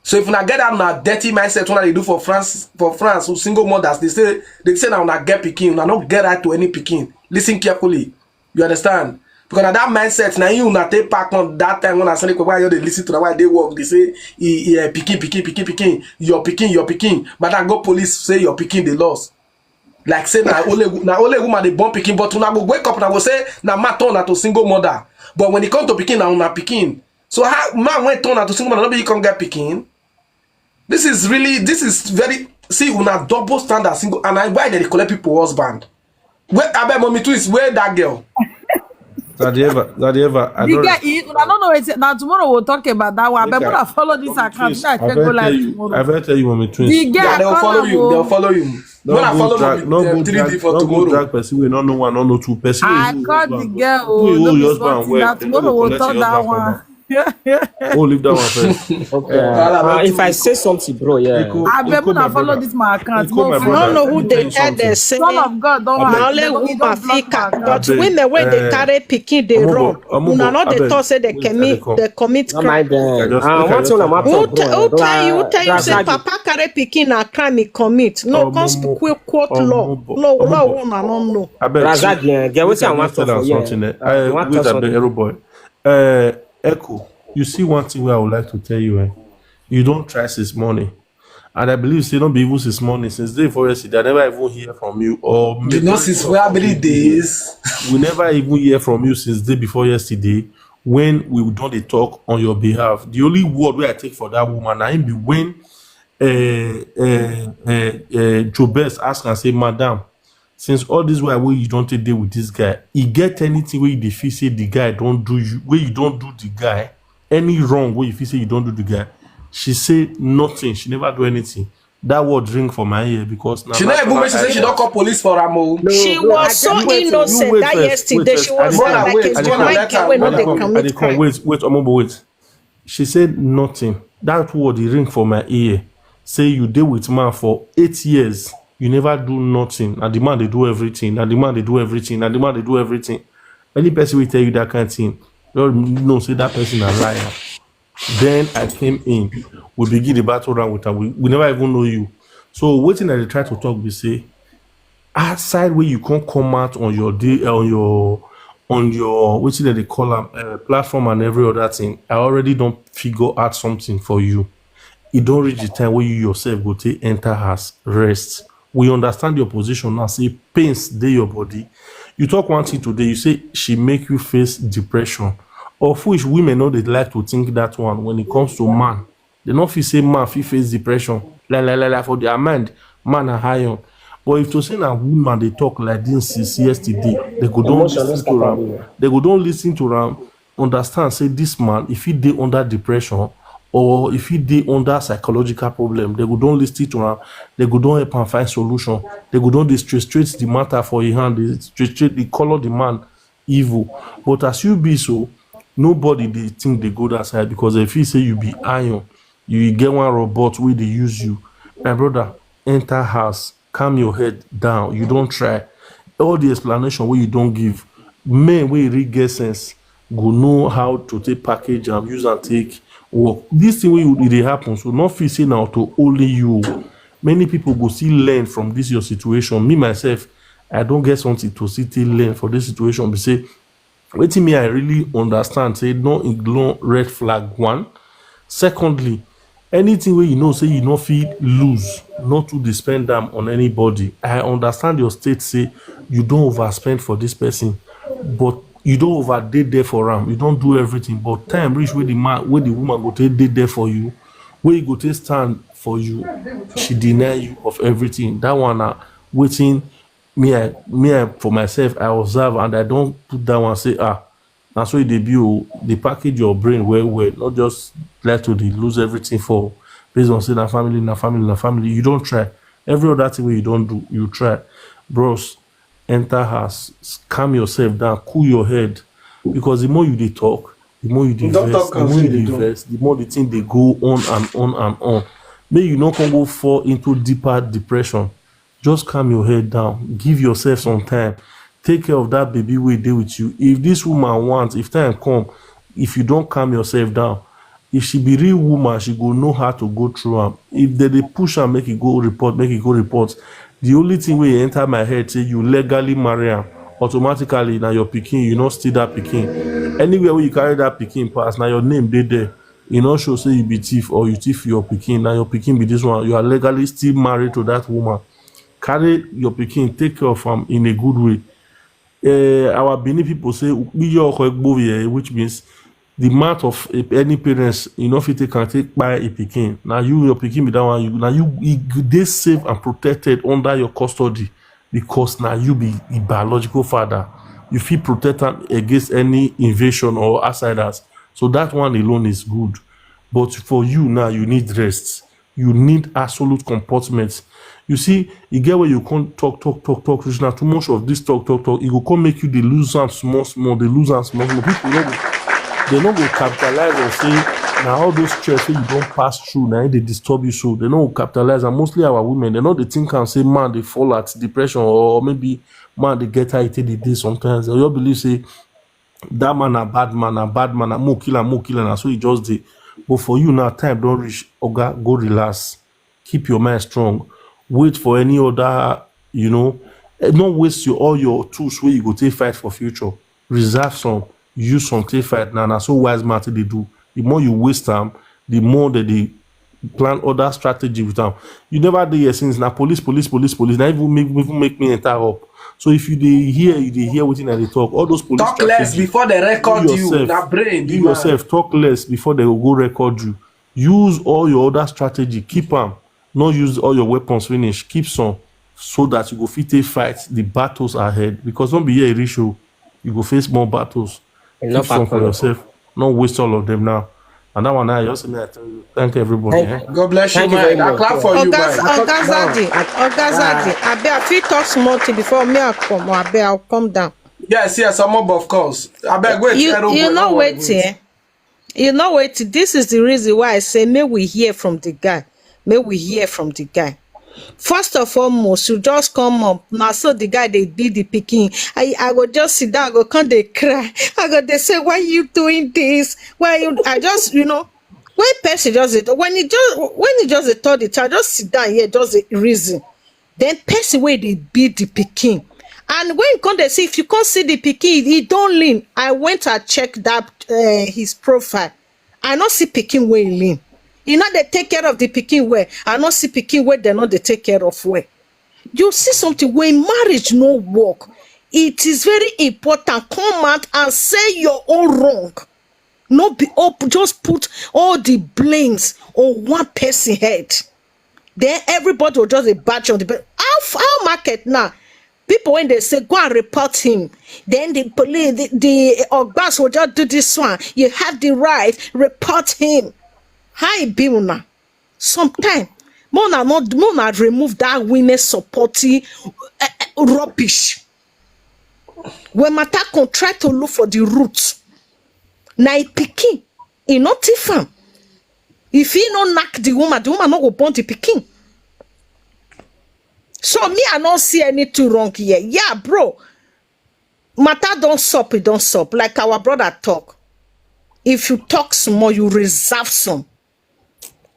So if una get that, na dirty mindset una dey do for France. For France, single mothers, they say, they say na una get pikin, una no get right to any pikin. Listen carefully. You understand? Because na that mindset na you una take pack on that time when I say, "Why you dey listen to the why they work?" They say, "Eh, eh, pikin, pikin, pikin, pikin, your pikin, your pikin." But I go police say your pikin dey lost. Like say na only, na only woman dey born pikin, but una go wake up, una go say na man turn una to single mother. But when it come to pikin, na una pikin. So how man wey turn una to single mother, no be you come get pikin? This is really, this is very, see, una double standard, single, and I, why they dey collect people husband? Where, abeg, mommy twins, where that girl? That ever, that ever. I The don't. girl, he, I don't know. It's, now tomorrow we'll talk about that one. But Make when I- I follow this Mommy account, twins, I I can go will tell live you. Tomorrow. I will tell you, mommy twins. The girl, Yeah, they'll I follow call you. her, They'll oh. follow you. No When I go follow drag, them, no uh, go three drag, D for no go tomorrow. Drag person wey no know one, no know two person. I Wey call know the one. girl. Oh, Who no you be your husband something well? that They no tomorrow go we'll collect talk your that husband one. for back. Oh, leave that one first. Okay. Wahala Uh, no if I too. say something, bro, yeah. Eko, I bet Eko, when my I follow brother. This my account. Eko, my No, I brother. don't know who Let me they tell you tell them something. say Son of God, don't na worry. only He don't, he woman don't fit block am, my but Abeg, when they when they eh, carry pikin dey Omobo, run, Omobo, una no dey abeg, talk say they wait, I commit dey come. They commit No mind crime. them. Just Uh, make I one just thing I tell want you. to Who talk, t- who bro. tell you tell you say Razaki. Papa carry pikin na crime he commit? No, come Omobo, quote, quote law. Omobo, No, law Omobo. una no know. Abeg, Razaki, eh, get wait, wetin I I want just tell to talk am for here. Something. Eh. I I, want wait, to talk abeg, something. Hero boy. Uh, Echo, you see one thing where I would like to tell you. Eh? You don't try since morning. And I believe say don't be even since morning, since day before yesterday. I never even hear from you. Or The maybe nurses were how many days? We never even hear from you since day before yesterday when we don't dey talk on your behalf. The only word where I take for that woman, I be when uh, uh, uh, uh, Joe Best ask and say, "Madam, since all this while wey you don't take dey with this guy, he get anything where you dey feel say the guy don't do you, where you don't do the guy, any wrong where you feel say you don't do the guy?" She say nothing. She never do anything. That word ring for my ear because now She not even mention say she don't call police for am. Oh. She was so innocent that yesterday. She was Mona, like wait, a Mona, let her, wey no Mona, dey come, commit crime. Wait, wait, Omobo, wait. She said nothing. That word, he ring for my ear. Say you dey with man for eight years. You never do nothing. And the man they do everything. And the man they do everything. And the man they do everything. Any person will tell you that kind of thing, you know say that person a liar. Then I came in. We begin the battle round with her. We, we never even know you. So waiting at the try to talk, we say, outside where you can't come out on your day, on your, on your, what did they call them, uh, platform and every other thing. I already don't figure out something for you. It don't reach the time where you yourself go take enter house, rest. We understand your position now. Say pains dey your body. You talk one thing today. You say she make you face depression. Of which women know they like to think that one when it comes to man. They not feel say man fit face depression. La la la la for their mind, man are high on. But if to say na woman they talk like this since yesterday, they go don't listen to am. They go don't listen to am. Understand say this man, if he dey under depression or if he dey under psychological problem, they go don't listen to am. They go don't help and find solution. They go don't dey straight straight the matter for your hand. They straight straight they color the man evil. But as you be so, nobody they think they go that side because if he say you be iron, you get one robot where they use you. My brother, enter house, calm your head down. You don't try. All the explanation where you don't give, men wey really get sense go know how to take package and use and take work. This thing wey you e dey happen, so not feel say now to only you. Many people go still learn from this your situation. Me myself, I don't get something to still take learn for this situation. Be say, wetin me I really understand say no ignore red flag one. Secondly, anything where you know say you no fit lose, not to dey spend them on anybody. I understand your state say you don't overspend for this person, but you don't over dey there for am. You don't do everything, but time reach where the man, where the woman go take dey there for you, where you go take stand for you, she deny you of everything. That one na waiting me I me I for myself I observe and I don't put that one say ah na so e dey be o. Dey package your brain well well, not just like to dey lose everything for based on say na family na family na family. You don't try every other thing wey you don't do, you try. Bros, enter house, calm yourself down, cool your head, because the more you dey talk, the more you dey vex, the more you dey vex, the more the thing dey go on and on and on. Make you no come go fall into deeper depression. Just calm your head down, give yourself some time, take care of that baby wey dey with you. If this woman want, if time come, If you don't calm yourself down, if she be real woman, she go know how to go through am. If they dey push am, make e go report, make e go report. The only thing wey enter my head say you legally marry am, automatically na your pikin, you no steal that pikin. Anywhere where you carry that pikin pass, na your name dey there. You no show say you be thief or you thief your pikin. Na your pikin be this one. You are legally still married to that woman. Carry your pikin, take care of am in a good way. Uh, our Benin people say, "Ukpiye oko egbo ye," which means the mouth of a, any parents, you know, if you take, can take by a pikin. Now you, your pikin be that one. You, now you, you dey safe and protected under your custody because now you be a biological father. You feel protect am against any invasion or outsiders. So that one alone is good. But for you now, you need rest. You need absolute comportment. You see, you get where you can't talk, talk, talk, talk. Reach now too much of this talk, talk, talk. It go come make you dey lose am small, small. Dey lose am small, small. People no go, they no go capitalize and say now all those stress wey you don't pass through now they disturb you. So they no go capitalize, and mostly our women, they no dey think and say man they fall at depression or maybe man they get high till the day sometimes. They all believe say that man a bad man, a bad man, a mo killer, mo killer. Na so he just dey. But for you now, time don't reach. Oga, go relax. Keep your mind strong. Wait for any other, you know, eh, not waste your all your tools where you go take fight for future. Reserve some, use some take fight now. Na so wise man take dey do. The more you waste time, the more that they plan other strategy with them. You never dey here since na police, police, police, police. Now even make even make me enter up. So if you dey hear, you dey hear wetin I dey talk. All those police Talk less strategy, before they record you. yourself, Na brain, you you man. yourself talk less before they go record you. Use all your other strategy, keep am. Not use all your weapons finish, keep some so that you go fit take fight the battles ahead. Because don't be here reach you, you go face more battles. Enough Keep some for alcohol. yourself. Not waste all of them now. And that one now, just me, I tell you, thank everybody. Thank Eh? God bless you, Thank you man. very I much. clap for you, Ogas, man. Ogas Adi, Ogas Adi, I beg, I fit talk small thing before me I come, I beg, I'll come down. Yes, yes, some of of course. I beg, wait. You, I don't you wait, know don't worry, wait here. You know wait. This is the reason why I say may we hear from the guy. May we hear from the guy. First of all, most you just come up now. So the guy they beat the picking. I I go just sit down. I go come they cry. I go they say, "Why you doing this? Why you?" I just you know when person just dey- when he just when he just dey talk the child just sit down here just dey reason. Then person wey dey beat the pikin, and when you come dey see, if you come see the pikin, he don lean. I went and check that uh, his profile. I no see pikin wey lean. He no dey take care of the pikin well. I no see pikin wey dem no dey take care of well. You see something when marriage no work, it is very important. Come out and say your own wrong. No be up, just put all the blames on one person head. Then everybody will just dey batch on the pe- how f- how market now. People when they say go and report him, then the police, the, the Ogbas will just do this one. You have the right, report him. How e be una? Sometimes, more na not more na remove that women supporting uh, rubbish. When matter come try to look for the root, na e pikin, e no thief am. If he no knack the woman, the woman no go born the pikin. So me, I no see anything wrong here. Yeah, bro. Matter don't sup, it don't sup. Like our brother talk. If you talk small, you reserve some.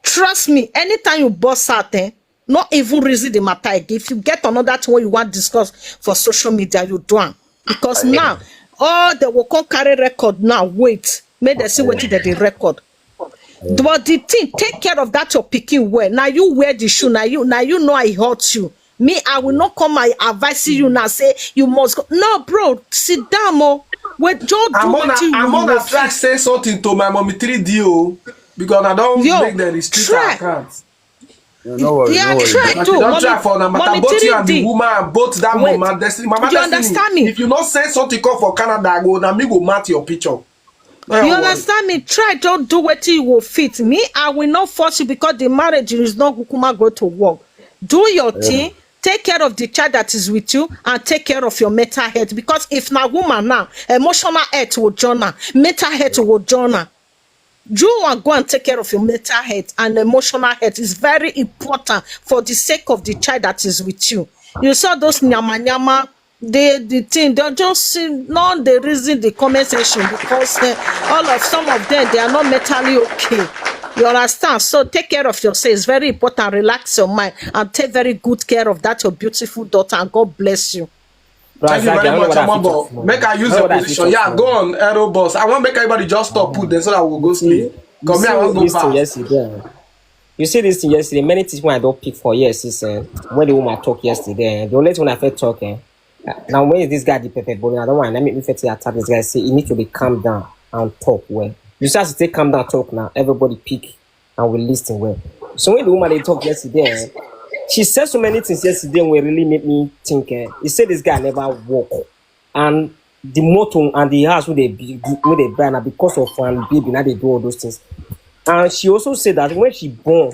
Trust me, anytime you boss out, eh, not even reason the matter again. If you get another thing where you want discuss for social media, you do am. Because now, all the will come carry record now. Wait, make they see what they dey record. But the thing, take care of that your picking well. Now you wear the shoe. Now you now you know I hurt you. Me, I will not come and advise you now. Say you must go. No, bro, sit down, oh. Wait, just do I'm on what you I'm on you a track say something to my mommy three D O because I don't Yo, make the restrict try. Account. No, no worry, Yeah, no worry. try But to. You don't Mommy, try for na matter mommy both you and the three D. Woman, both that Wait. mama Destiny. Mama You Destiny, understand me? If you not send something come for Canada, go now me go match your picture. No, You worry. Understand me? Try, don't do what you will fit. Me, I will not force you because the marriage is not Gukuma go to work. Do your thing. Take care of the child that is with you and take care of your mental health. Because if na woman now, emotional health will join her, mental health will join her. You and go and take care of your mental health and emotional health is very important for the sake of the child that is with you. You saw those nyama nyama the the thing, they just see, no, they reason the comment section because uh, all of some of them, they are not mentally okay. You understand? So take care of yourself. It's very important. Relax your mind and take very good care of that your beautiful daughter. And God bless you. Thank you very much, Amabo. Make I use your position. Yeah, go on, Aero Boss. I want make everybody just stop put there so that we'll go sleep. Come here, I want go back. Yesterday. You see this thing yesterday. Many things when I don't pick for years since uh, when the woman talk yesterday. The only thing I felt talking. Now when is this guy the pepper boy? I don't want. Let me fit to attack this guy. Say he need to be calm down and talk well. You just have to take calm down, talk now. Everybody pick and we listen well. So when the woman they talk yesterday, eh, she said so many things yesterday when really make me think. Eh, he said this guy never work, and the motor and the house where they be- where they buy now because of one baby now they do all those things. And she also said that when she born,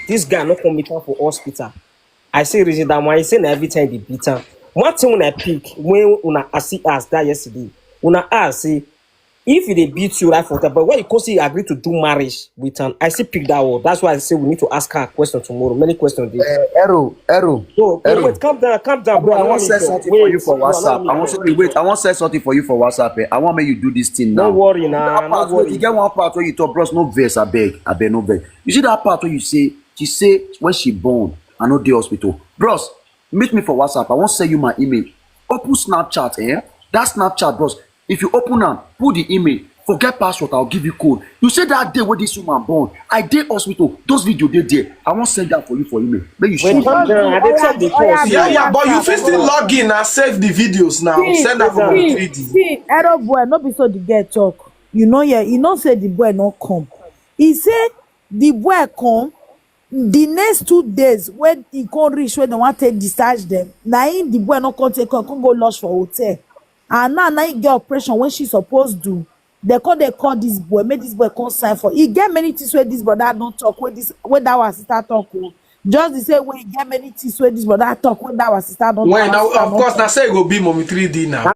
this guy not come meet her for hospital. I say reason that one. He say na every time they beat her. One thing when I pick when una I see ask that yesterday, una ask say if they beat you right for that, but when you come see agree to do marriage with am, I still pick that word. That's why I say we need to ask her a question tomorrow. Many questions dey. Uh, Aero, Aero. So Aero. Wait, calm down, calm down. Bro, I want to say something for you for WhatsApp. I want to wait. I want to say something for you for WhatsApp. Eh? I want make you do this thing now. No worry now. That part, wait, you get one part where you talk, bros, no verse, I beg, I beg, no verse. You see that part where you say, she say when she born, I know the hospital. Bros, meet me for WhatsApp. I won't send you my email. Open Snapchat, eh? That Snapchat, bros. If you open am, put the email. Forget password, I'll give you code. You say that day when this woman born, I dey hospital. Those video dey there. I won't send that for you for email. Make you show. Calm down. I dey talk the cause. Yeah, yeah, but you fit still log in and save the videos now. Send that for me three D. See, Aero boy, no be so the girl talk. You know, yeah, he no say the boy no come. He say the boy come. The next two days when he come reach when they want to discharge them, na him the boy no come take come, come go lodge for hotel. And now, now he get operation when she supposed do. They come, they call this boy, make this boy come sign for. He get many things where this brother don't talk, where this, where that was sister talk. Oh. Just the same way, he get many things where this brother talk, where that was sister don't When talk. Now, of course, now say it go be mommy three D now.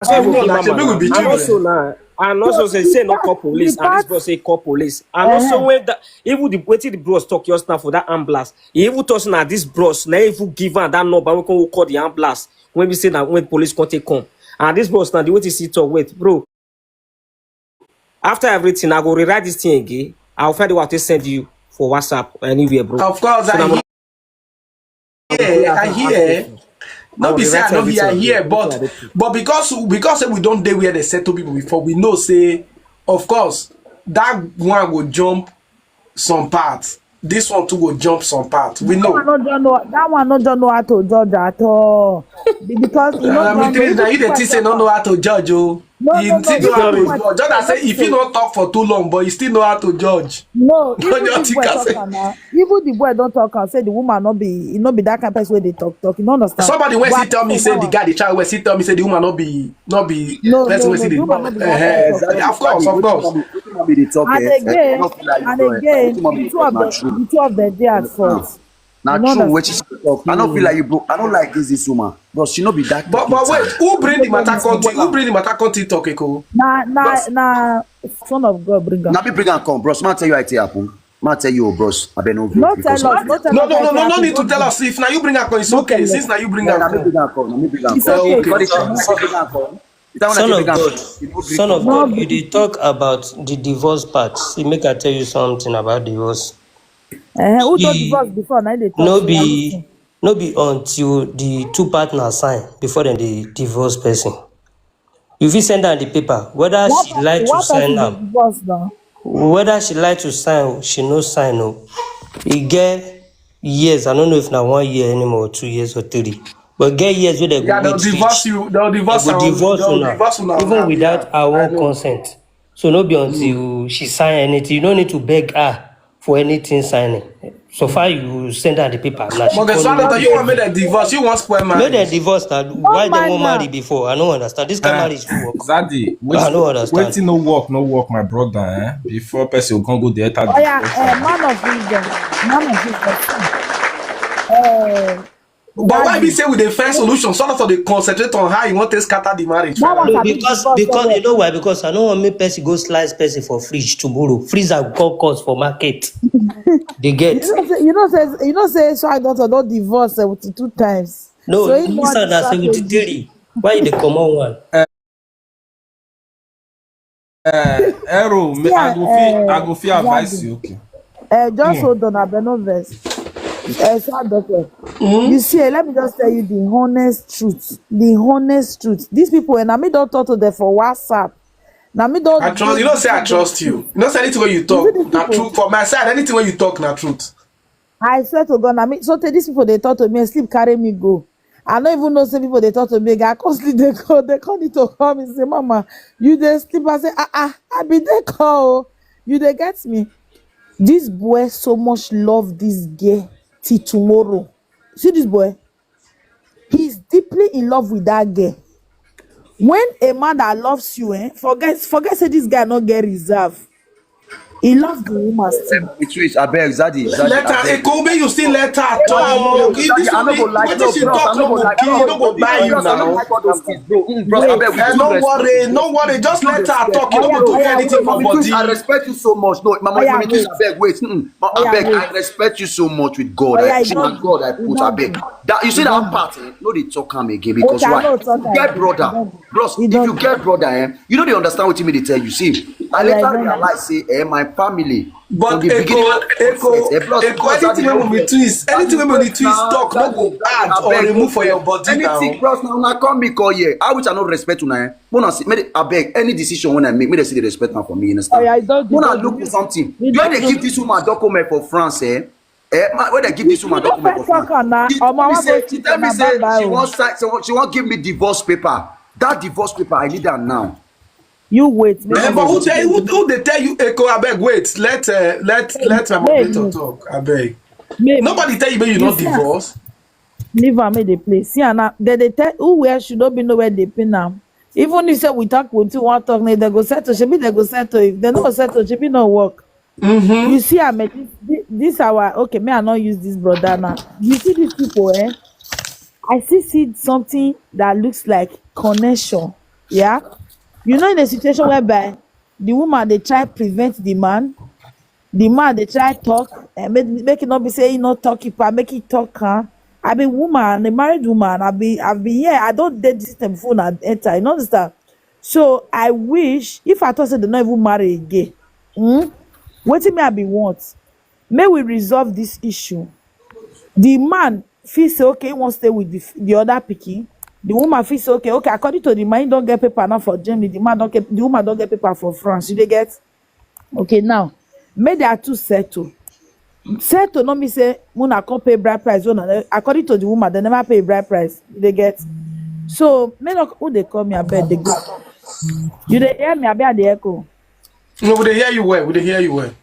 Say we Of be course, mama we now. be And children. Also now, and also say say no call police, and this bros say call police. And also when that even the wetin the bros talk just now for that ambulance, he even talk say na this bros na even give am that number we can call the ambulance when we say that when police come take come. And this bros now the way he talk, wait, bro. After everything, I go rewrite this thing again. I'll find a way to send you for WhatsApp or anywhere, bro. Of course, So I now hear, I hear. No be say I no hear, I hear, but but because because say we don't dey where they settle people before, we know say, of course, that one go jump some part. This one too go jump some part. We That one know. no just know. That one no just know how to judge at all. Be- Because you know. Uh, me three now you dey think say no know how to judge, oh. No, He no, no, still no, know how no, to no, judge. Just say if you not talk for too long, but you still know how to judge. No, No, even your this think boy I talk say- am now. Even the boy don't talk and say the woman not be, it not be that kind of person where they talk talk. You don't understand. Somebody when But she tell me I say think the that guy, the child when she tell me say the woman not be not be No, person no, when no, see the woman the not be Eh, Exactly. of course, of course. Wetin mommy dey talk, And eh? Eh, again, I no feel like you, and bro, eh? again, Wetin mommy the dey two talk of na the, true. the two of them they at fault. Now, You know true. that. What she talk? I don't feel like you, bro. I don't like this, this woman, bro. She no be that. But but kind. Wait, who bring the matter conti? Who bring the matter conti talk, Eko? Nah, nah, nah. Son of God, bring her. Now me bring her come, bros. Man, tell you I tell happen. Man, tell you, bros. I been over. No tell us. No tell No, us. no, no, no, Anything no need to happen. Tell us if now you bring her come, it's okay. Since now you bring Yeah, her now me come. Bring her come. Now me bring her It's come. okay. Okay. But if you bring her come, if I wanna Son of bring her God, come, you no bring son her of come. God, you dey talk about the divorce part. See, make I tell you something about divorce. Eh, who don't She- divorce before? Now they talk. No They are be listening. No be until the two partners sign before dem dey divorce person. You fit send am the paper whether she like to What sign person am, dey divorce now? Whether she like to sign, she no sign o. E get years, I no know if na one year anymore or two years or three, but e get years wey dem go Yeah, they'll wait reach. Divorce you. They'll divorce Dem go you. Divorce They'll una divorce una. even Now, without yeah, I our know. Consent. So no be until she sign anything. You no need to beg her for anything signing. So far you send her the paper. Na she But the follow son you. That you want make dem divorce. You want spoil Make dem marriage. Divorce na why dem Mind wan now. Marry before? I no understand. This kind Ah, marriage fit work. Zaddy, I no understand. Wetin no work, no work, my brother. Eh? Before person go go dey enter Oh yeah, divorce. eh, man of wisdom, man of wisdom. Eh, But why be say we dey find solution? Some of dey concentrate on how you want to scatter the marriage. That one No, sabi because divorce because well. You know why? Because I no wan make person go slice person for fridge tomorrow. Freezer go come cost for market. Dey get. You know say, you know say, you know say, so I don't know divorce seventy-two times. No, so this one na seventy-three. Why you dey comot one? Uh, Ero, me, I go fit, I go fit advise you. Okay. Uh, just hold on, abeg, no vex. Uh, so, doctor, you see, eh, let me just tell you the honest truth. The honest truth. These people, and I me don talk to them for WhatsApp. Now me don't. I trust. You don't say I trust you. You don't say anything when you talk. Na truth for my side. Anything when you talk, na truth. I swear to God, I mean, so tey these people dey talk to me, sleep carry me go. I don't even know say people dey talk to me again. I come sleep, they call, they call me to call me, say, "Mama, you dey sleep?" I say, "Ah, ah, I be dey call o. You dey get me?" This boy so much love this girl till tomorrow. See this boy? He's deeply in love with that girl. When a man that loves you, eh, forget, forget say this guy no get reserve. He loves the woman still. Which is, I beg, Zaddy, Zaddy, Let her, I beg. Ekobe, you still let her talk. If this I no one, go like, wetin no, she bros, talk, I no no go go like, kill, no, no go bros, I buy no you like all those now. things, bro. Mm, bros, I beg, with Eh, due no respect. worry, no worry. Just let her talk. You no go do anything for Mama Beatrice, I body. Respect you so much. No, Mama, Oya, Mama Beatrice, wait. I beg, wait. Mm, Ma- I Oya, beg, wait. I respect you so much with God. Oya, Eh, it's she not and God, I good. It's put, I not beg. good. That, you see It's that not part, eh? No, they talk am again because Okay, I why? know it's not You get good. brother, It's not bros. good. If It's you not get good. Brother, eh? You know they understand what me they tell you. See, I Oya, later I know. Realize say, eh, my family. But From the beginning Eko, of the Eko, process, eh, bros, Eko, because I anything dey when we help twist, you. anything when we That twist, talk, no go add or Abeg, remove for your okay. Body Anything, now. Bros, now, now come me call here. I which I no respect una, eh? When I see, make they, I beg, any decision when I make, make they see the respect now for me, you understand? Oya, you don't do When I that. Look for something, You you don't dey do give this woman document for France, eh? Eh, ma, when they give this woman You don't document for first talk France, am now. she Omo, tell me I say, want she to tell me say say bye-bye she o. Wants sign, so she won't give me divorce paper. That divorce paper, I need am now. You wait. Make Eh, I but who go. Tell who, who they tell you, Eko? I beg, wait. Let uh, let let my Babe, moderator no. Talk. I beg. Babe, Nobody tell you, but you you not see, divorce. Leave am make dey play. See, and now, they dey tell who where should not be nowhere they pin am. Even if say we talk with you, one talk, they go settle. Shebi they go settle. If they no settle, shebi no work. You see, I mean, this, this our, okay, may I not use this brother now. You see these people, eh? I see see something that looks like connection. Yeah, you know, in a situation whereby the woman they try prevent the man, the man they try talk, and make, make it not be say he not talk it, but make it talk, huh? I be woman, a married woman. I be, I be here. I don't date this system before I enter. You know understand? So I wish if I thought say they not even marry again. Hmm? What me I be want? May we resolve this issue. The man feel say okay, he won't stay with the, the other pikin. The woman feel say okay, okay. According to the man, he don't get paper now for Germany. The man don't get, the woman don't get paper for France. You dey get? Okay, now, make their two settle. Settle no mean say una come pay bride price. Una, according to the woman, they never pay bride price. You dey get? So, may not who they call me, I beg they go. You dey hear me? I be at the echo. No, we dey hear you well. We dey hear you well.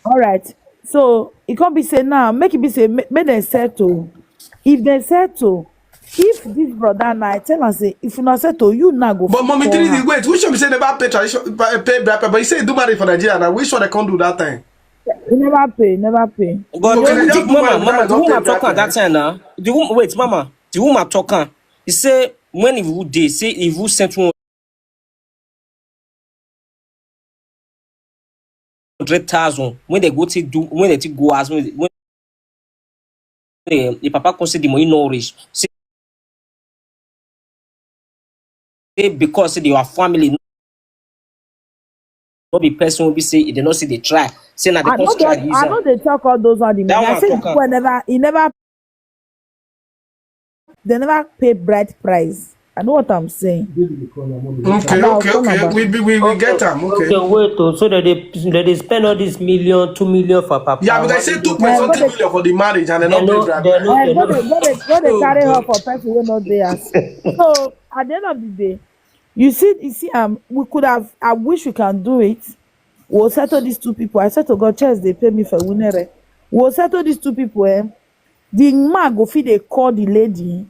All right. So it can't be say now. Make it be say make, make them settle. If they settle, if this brother now, I tell her say if you not settle, you now go. But mommy, three, wait. Which one be say never pay tradition, pay bride price? But you say do marry for Nigeria now. Which one they can't do that time? You never pay, never pay. But Okay, the, just mama, do mama, that, the don't woman pay talk at that that time now. The woman, wait, mama, the woman talk am. He say when he would dey say he would send one hundred thousand when they go to do when they take go as when when the, the papa come say the money no reach. Say, say because say they are family, no be person will be say they not see they try. Say na the I know person try that, use I am. Know they talk all those on the That media. I one say talk before am. Never, he never, they never pay bride price. I know what I'm saying. Okay, okay, okay. We be- we we get am. Okay. Okay, wait, oh, so that they that they spend all this million, two million for papa. Yeah, but I say two point something million for the marriage and they They not no, pay bride they no, price. they Eh, go no. dey go dey go dey carry her for person wey no dey house. So at the end of the day, you see, you see, um, we could have. I wish we can do it. We'll settle these two people. I said to God, church, they pay me for winere. We'll settle these two people. Eh? The man go fit they call the lady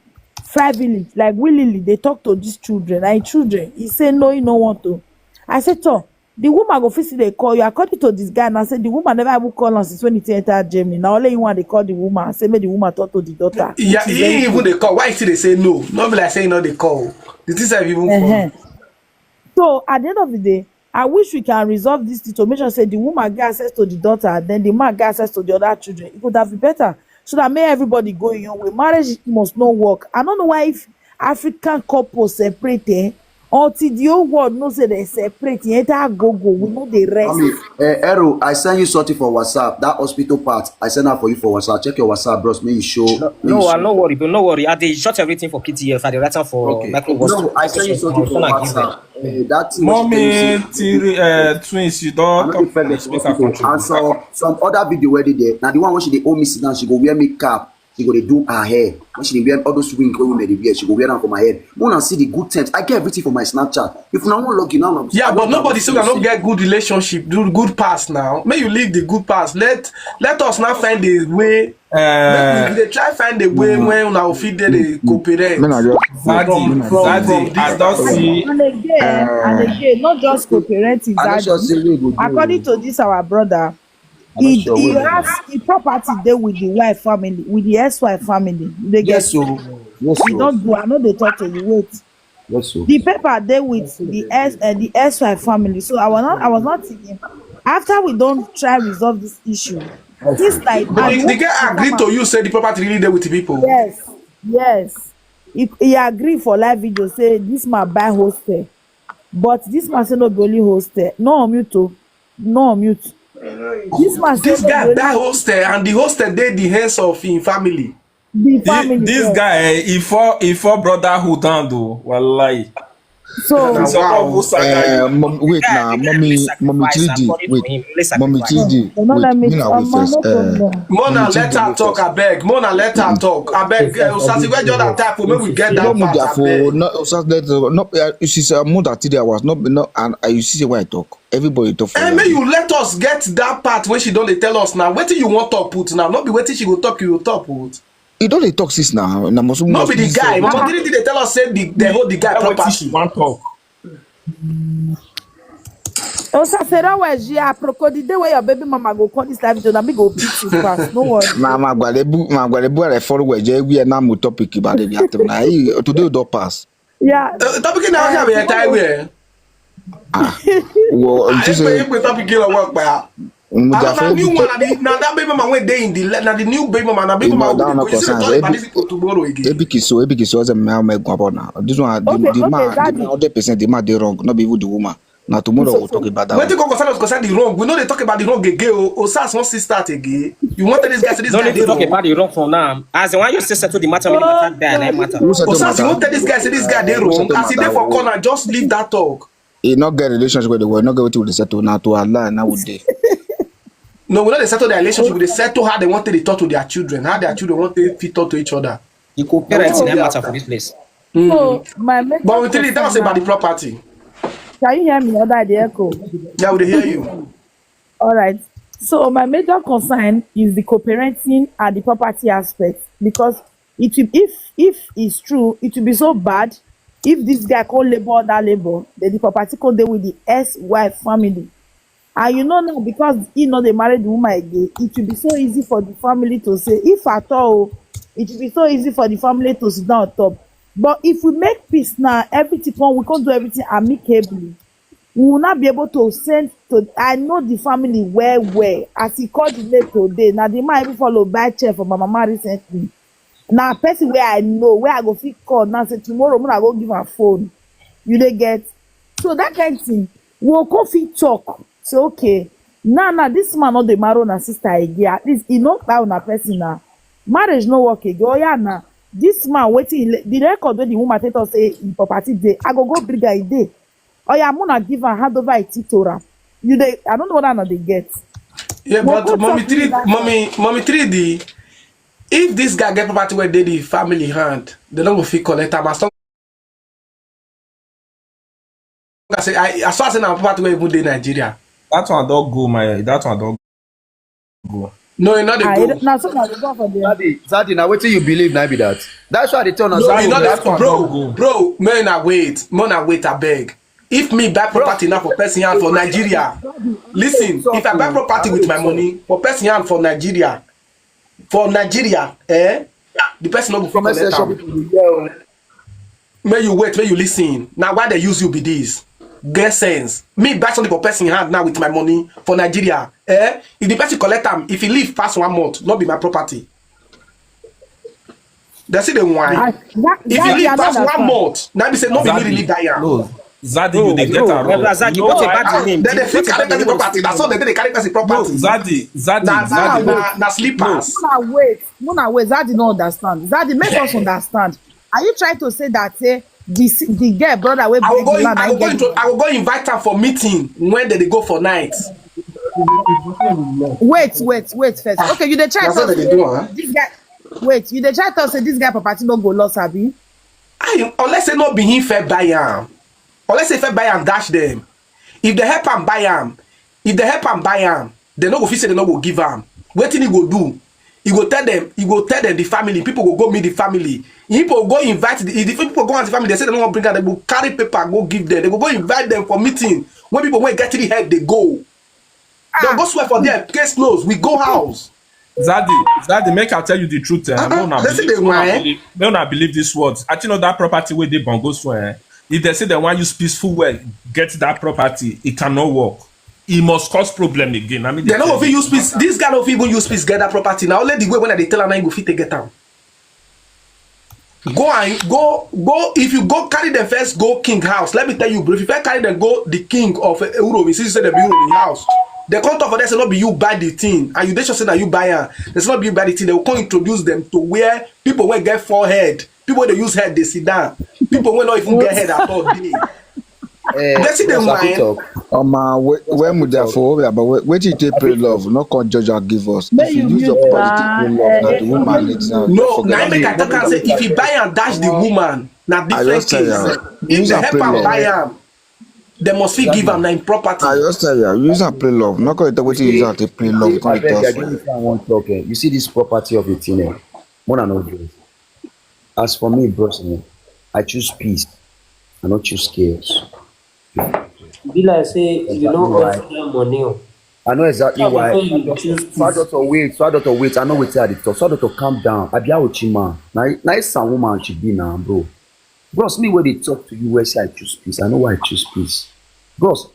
privately, like willingly. They talk to these children, like children. He say no, he no want to. I said to the woman go fit they call you. According to this guy, and I said the woman never even call us since when he enter Germany. Now only you want they call the woman. Say make the woman talk to the daughter. Yeah, Which is he very even good. They call. Why still they say no? Not be like saying no, they call. The thing is even Uh-huh. fun. So at the end of the day, I wish we can resolve this thing to make sure say the woman get access to the daughter, then the man get access to the other children. It could have been better. so that make everybody go in your way. Marriage must not work. I don't know why if African couples separate, eh, until the whole world knows that they separate, eh, that go go, we know the rest. Mommy, uh, Ero, I send you something for WhatsApp. That hospital part, I send that for you for WhatsApp. Check your WhatsApp, bros. Make you show. No, Make you no, show. I no worry, bro. No worry. I dey shot everything for K T F. I dey write am for Okay. micro WhatsApp. No, I send you something for WhatsApp. Uh, that thing wey she tell you Mommy, say, three, uh, twins, you I don't no talk dey fair and vex speak for people. control. And some some other video where they there. Now the one where she dey owe me sit down, she go wear makeup. She go dey do her hair. When she dey wear all those wings wey women dey wear, she go wear am for my head. Una see the good terms. I get everything for my Snapchat. If una wan log in now, Yeah, but nobody say we no get good relationship, do good pass now. May you leave the good pass. Let let us now find a way. Make we Uh, dey try find a way when una go fit dey dey cooperate. Make I just Daddy, From- from- Daddy, from I this don't person. see. And again, and again, not just cooperate with I no sure Daddy. say we go do. According to this our brother, I no he sure he we go. has the property there with the wife family, with the ex-wife family. They get Yes, so yes, he so don't do. I know they talk to you. Wait, yes, so. The paper there with the ex uh, the ex-wife family. So I was not I was not thinking, after we don't try resolve this issue, this like But the, the girl agree to you say the property really dey with the people. Yes, yes. He, he agree for live video say this man buy hostel, but this man say no be only hostel. No mute o, no mute. This man say This no be guy only buy hostel and the hostel dey the hands of him family. the Thi- family. This Yes. Guy, eh, he fall, he fall brotherhood down though. Wallahi. So It's a Wow. powerful saga. Uh, mom, wait now, mommy, mommy G D, wait, mommy G D, They no let wait, me me na um, wait first. no Uh, problem. Mona, Mommy G D, let her wait talk, first. I beg. Mona, let her talk, I beg. Uh, Osasi, where Jordan type, make we get that Don't move part, their I phone. beg. No, Osas, let her, no, uh, she's uh, more than three hours. No, no, and uh, you see why I talk. Everybody talk for Eh, you. May you let us get that part when she don't dey tell us now. Wetin you want to put now? Not be wetin she go talk, you go talk put. You don't dey talk since now. Na must No be the guy. Mama Tiri dey tell us say the, they hold the guy That wetin property. she wan talk. Osa say that was yeah, Aproko, the day where your baby mama go call this live video, na me go beat you fast. No worry. Ma ma gbalebu ma gbalebu are follow we je we na mu topic ba de ya to na. Hey, today we don pass. Yeah. Uh, topic na how we tie we. Wo I you say say if we topic kill work pa. mu I da don't know fo new one. Na the- na that baby mama wey dey in the le- na the new baby mama. Na baby You mama know, that wey no go. You see the concerns. talk about Ebi- this people tomorrow again. Ebi kiso ebi kiso ze me me gwa bona. This one the, Okay, the okay, man the Daddy. man hundred percent the man dey wrong. No be even the woman. Na tomorrow we'll talk about that. Wetin One. come concern us concern the wrong. We no dey talk about the wrong again. Oh, Osas wan still start again. You wan tell this guy say this No guy need dey to talk wrong. About the wrong for now. As in, why you still settle the matter when the matter die? Like matter. Who settle Osas, you matter? wan tell this guy say this guy dey Who wrong. settle As he dey matter? for corner, just leave that talk. He not get relationship with the world. Not get wetin we dey settle now to Allah now we dey. No, we no dey settle their relationship. We dey settle how they want to dey talk to their children, how their children want to fit talk to each other. You go parents in that matter for this place. So my major But we tell you that was concern about the now, property. can you hear me? Other the echo. Yeah, we dey hear you. All right. So my major concern is the co-parenting and the property aspect, because it will, if if it's true, it will be so bad if this guy call labor under labor, then the property call dey with the ex-wife family. And you know now, because he no dey marry the woman again, it will be so easy for the family to say, if at all, it will be so easy for the family to sit down on top. But if we make peace now, everything come, we can do everything amicably. We will not be able to send to. I know the family well well. As he called the name today, now the man even follow buy chair for my mama recently. Now person where I know, where I go fit call now say tomorrow when I go give her phone. You dey get? So that kind thing, we go fit talk. Say okay, now now this man not the marrow na sister again. At least he know that una person now. Marriage no work again. Oh yeah, now this man waiting. The record when the woman tell us say in property day, I go go bring her day. Oh yeah, Mona give her hand over a titora. You dey? I don't know what another they get. Yeah, Well, but put mommy something three, like mommy, mommy three D. If this guy get property where they the family hand, they don't go fit collect am as long as say I as far as say na property where even dey Nigeria. That one don't go, my that one don't go. No, e not dey Ah, go. it- na so na dey go for there. Zaddy, Zaddy, now wetin you believe now be that. That's why they tell us. No, Zaddy, e not that's dey one bro, don't go. Bro, may na wait, may na wait, I beg. If me buy property now for person hand for Nigeria, listen. If I buy property with my money for person hand for Nigeria, for Nigeria, eh, the person no go fit Comment collect section am. People dey hear o. May you wait, may you listen. Now why they use you be this? Get sense. Me buy something for person hand now with my money for Nigeria. Eh? If the person collect am, if he leave past one month, not be my property. They see the wine. If you live past one month, now be say no be me really buy am. No, Zadi, you dey get am wrong. Zadi, what about the name? Then they fit carry person property. That's all they dey carry person property. No, Zadi, Zadi, na, Zadi, na, na slippers. Muna wait, Muna wait. Zadi no understand. Zadi, make us understand. Are you trying to say that, say, the the girl brother wey bring the land? I will go invite her for meeting when they go for night. Wait, wait, wait first. Okay, you dey try to say this guy. Wait, you dey try to say this guy property no go loss, abi? Aye, unless say no be him fair buy am. Unless say fair buy am dash them. If they help am buy am, if they help am buy am, they no go fit say they no go give am. Wetin he go do? He go tell them. He go tell them the family. People go go meet the family. People go invite the, the people go ask the family. They say they no wan bring am. They go carry paper go give them. They go go invite them for meeting. When people wey get three head they go. Dem go swear for there, case closed. We go house. Zadi, Zadi, make I tell you the truth. Eh? Uh-uh. Make una believe, make una believe, make una believe these words. I think that property where they bongo swear. Eh? If they say they want use peaceful way, get that property, it cannot work. It must cause problem again. I mean, they no go fit use peace. This guy no fit even use peace get that property. Now only the way when they tell am, na him go fit take get am. Go and go go. If you go carry them first, go king house. Let me tell you, bro. If you first carry them, go the king of uh, Uromi. Since you say they be Uromi house, they come talk for them say not be you buy the thing, and you dey sure say that you buy am. They say not be you buy the thing. They will come introduce them to where people wey get forehead, people wey dey use head dey sit down, people wey no even get head at all dey. Eh, they see them wine. Omo, where muda for over, but wait till you take pray love, no come judge and give us. If you use your power to pray love, na the woman leads now. No, na make I talk and say if you buy and dash the woman, na different case. If they help am buy am, they must fit give am na im property. I just tell you, use and play love. No come talk wetin you use and take play love. Come talk. I want talk. Eh, you see this property of a thing. Eh? Mona no vex. As for me, bros, eh, I choose peace. I no choose chaos. Be like say you no offer money. I know exactly why. So doctor, wait. So doctor, wait. I know wetin I dey talk. So doctor, calm down. Abi a Ochima. Na na some woman she be now, bro. Bros, me wey dey talk to you, wey say I choose peace. I know why I choose peace. Bros,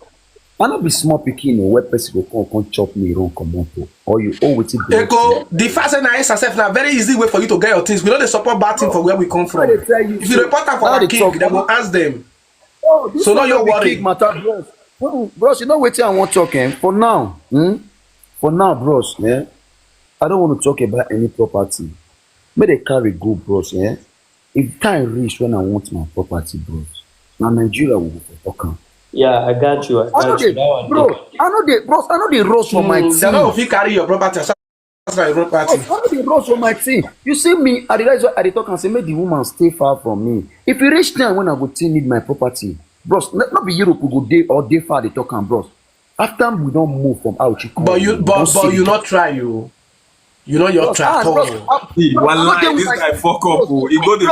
I no be small pikin o, where person go come come chop me run comot o. Or you owe wetin be. Eko, the fact say na Esther sef na very easy way for you to get your things. We no dey support bad thing for where we come from. If you report am for our king, dem go ask them. So no your worry. Matter, bros. Bros, you know wetin I wan talk, eh? For now, hmm? For now, bros, eh? I don't want to talk about any property. Make they carry go, bros, eh? If time reach when I want my property, bros, na Nigeria we go for talk am. Yeah, I got you. I got you. That one, bro, I know they, bros, I know they rush for my thing. They no fit carry your property. That's my property. Bros, I know they rush for my thing. You see me, I realize what I dey talk and say make the woman stay far from me. If you reach time when I go still need my property, bros, not be Europe we go dey or dey far dey talk am, bros. After we don't move from Auchi, but you, but but you not try you. You know your tractor. Wallahi, this guy fuck up. He go the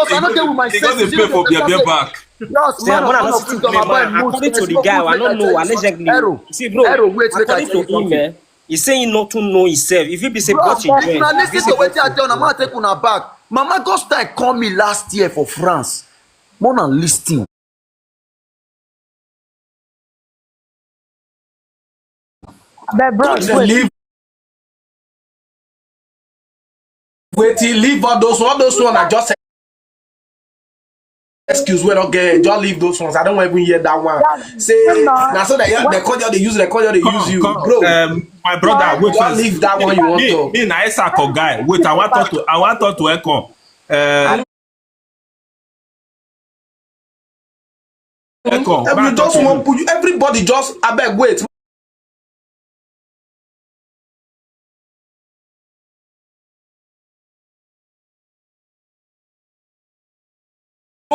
he go the pay for beer beer back. Bros, man, I'm not sitting there. According to the guy, I don't know allegedly. See, bro, according to him, eh, he's saying not to know himself. If he be say what he drink, if he say what he drink. Mama Gospel call me last year for France. Mona listing. But bros, wait. Leave. Wait till leave all those all those one. I just excuse we don't get. Just leave those ones. I don't even hear that one. Say now so that yeah, they call you, they use, they call you, they use you, bro. Um, my brother, wait first. Just leave that one you want to. Me, me, na Esako guy. Wait, I want talk to, I want talk to Ekon. Uh, Every just one put you, everybody just abeg wait.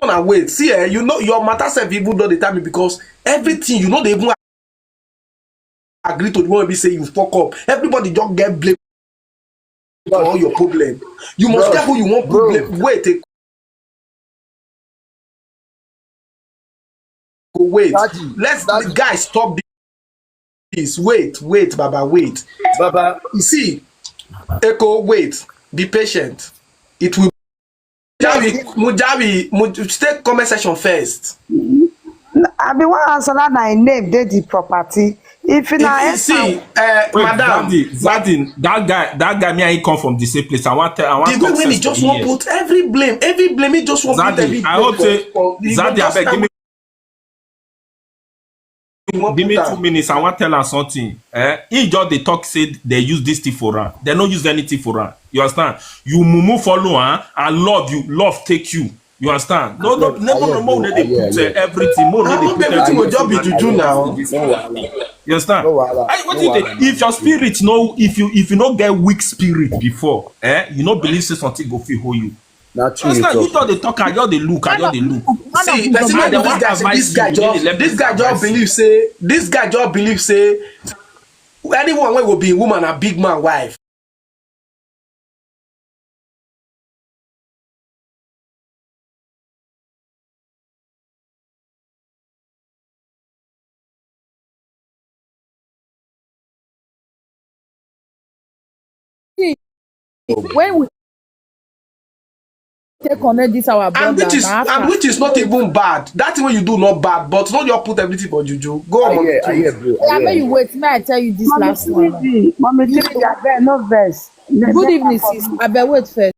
Una wait. See, eh, you know your matter self even though they tell me because everything you know they even agree to the one we say you fuck up. Everybody just get blame for all your problem. You must get who you want problem. Wait, go wait. Let's the guy stop this. Wait, wait, Baba, wait. Baba, you see, Echo, wait. Be patient. It will Mujabi, Mujabi, Muj- stay comment section first. I be wan answer that na im name dey the property. If you na If you enter, see, uh, Wait, madam, Zaddy, Zaddy, that guy, that guy, me and he come from the same place. I want tell, I want the way talk when he sense to just you wan here. Put every blame, every blame, he just wan put Zaddy, every I blame hope for, say for he go Zaddy, just abeg, start give me with, he wan give me put two am. minutes. I want tell her something. Eh? He just dey talk say they use this thing for her. They no use anything for her. You understand? You mumu follow her and love you, love take you. You understand? No, no, Abeg, no, no, abeg, no, bro, no, they abeg, put uh, abeg. everything. No, Ah, no, no they be put everything go everything just be for juju her. now. No wahala. You understand? No wahala. Hey, what No you wahala, think? If your man. Spirit, no, if you if you no get weak spirit before, eh, you no believe say something go fit hold you. Na true That's you not you talk. Talk they talk. I just dey look. I just dey look. See, of person I like dey this want guy, say this advise guy you. You need to just, let this me guy advise just you. Believe say, this guy just believe say anyone wey go be woman and big man wife. When we take connect this our brother, And which is, and which is not even bad. That thing wey you do not bad, but not just put everything for juju. Go on, I hear, Mami I hear, Twins. Bro. I Yeah, make hear. You wait. May I tell you this Mommy last one. Twins, Mommy Twins, abeg, no vex. Good evening, sis. Abeg, wait first.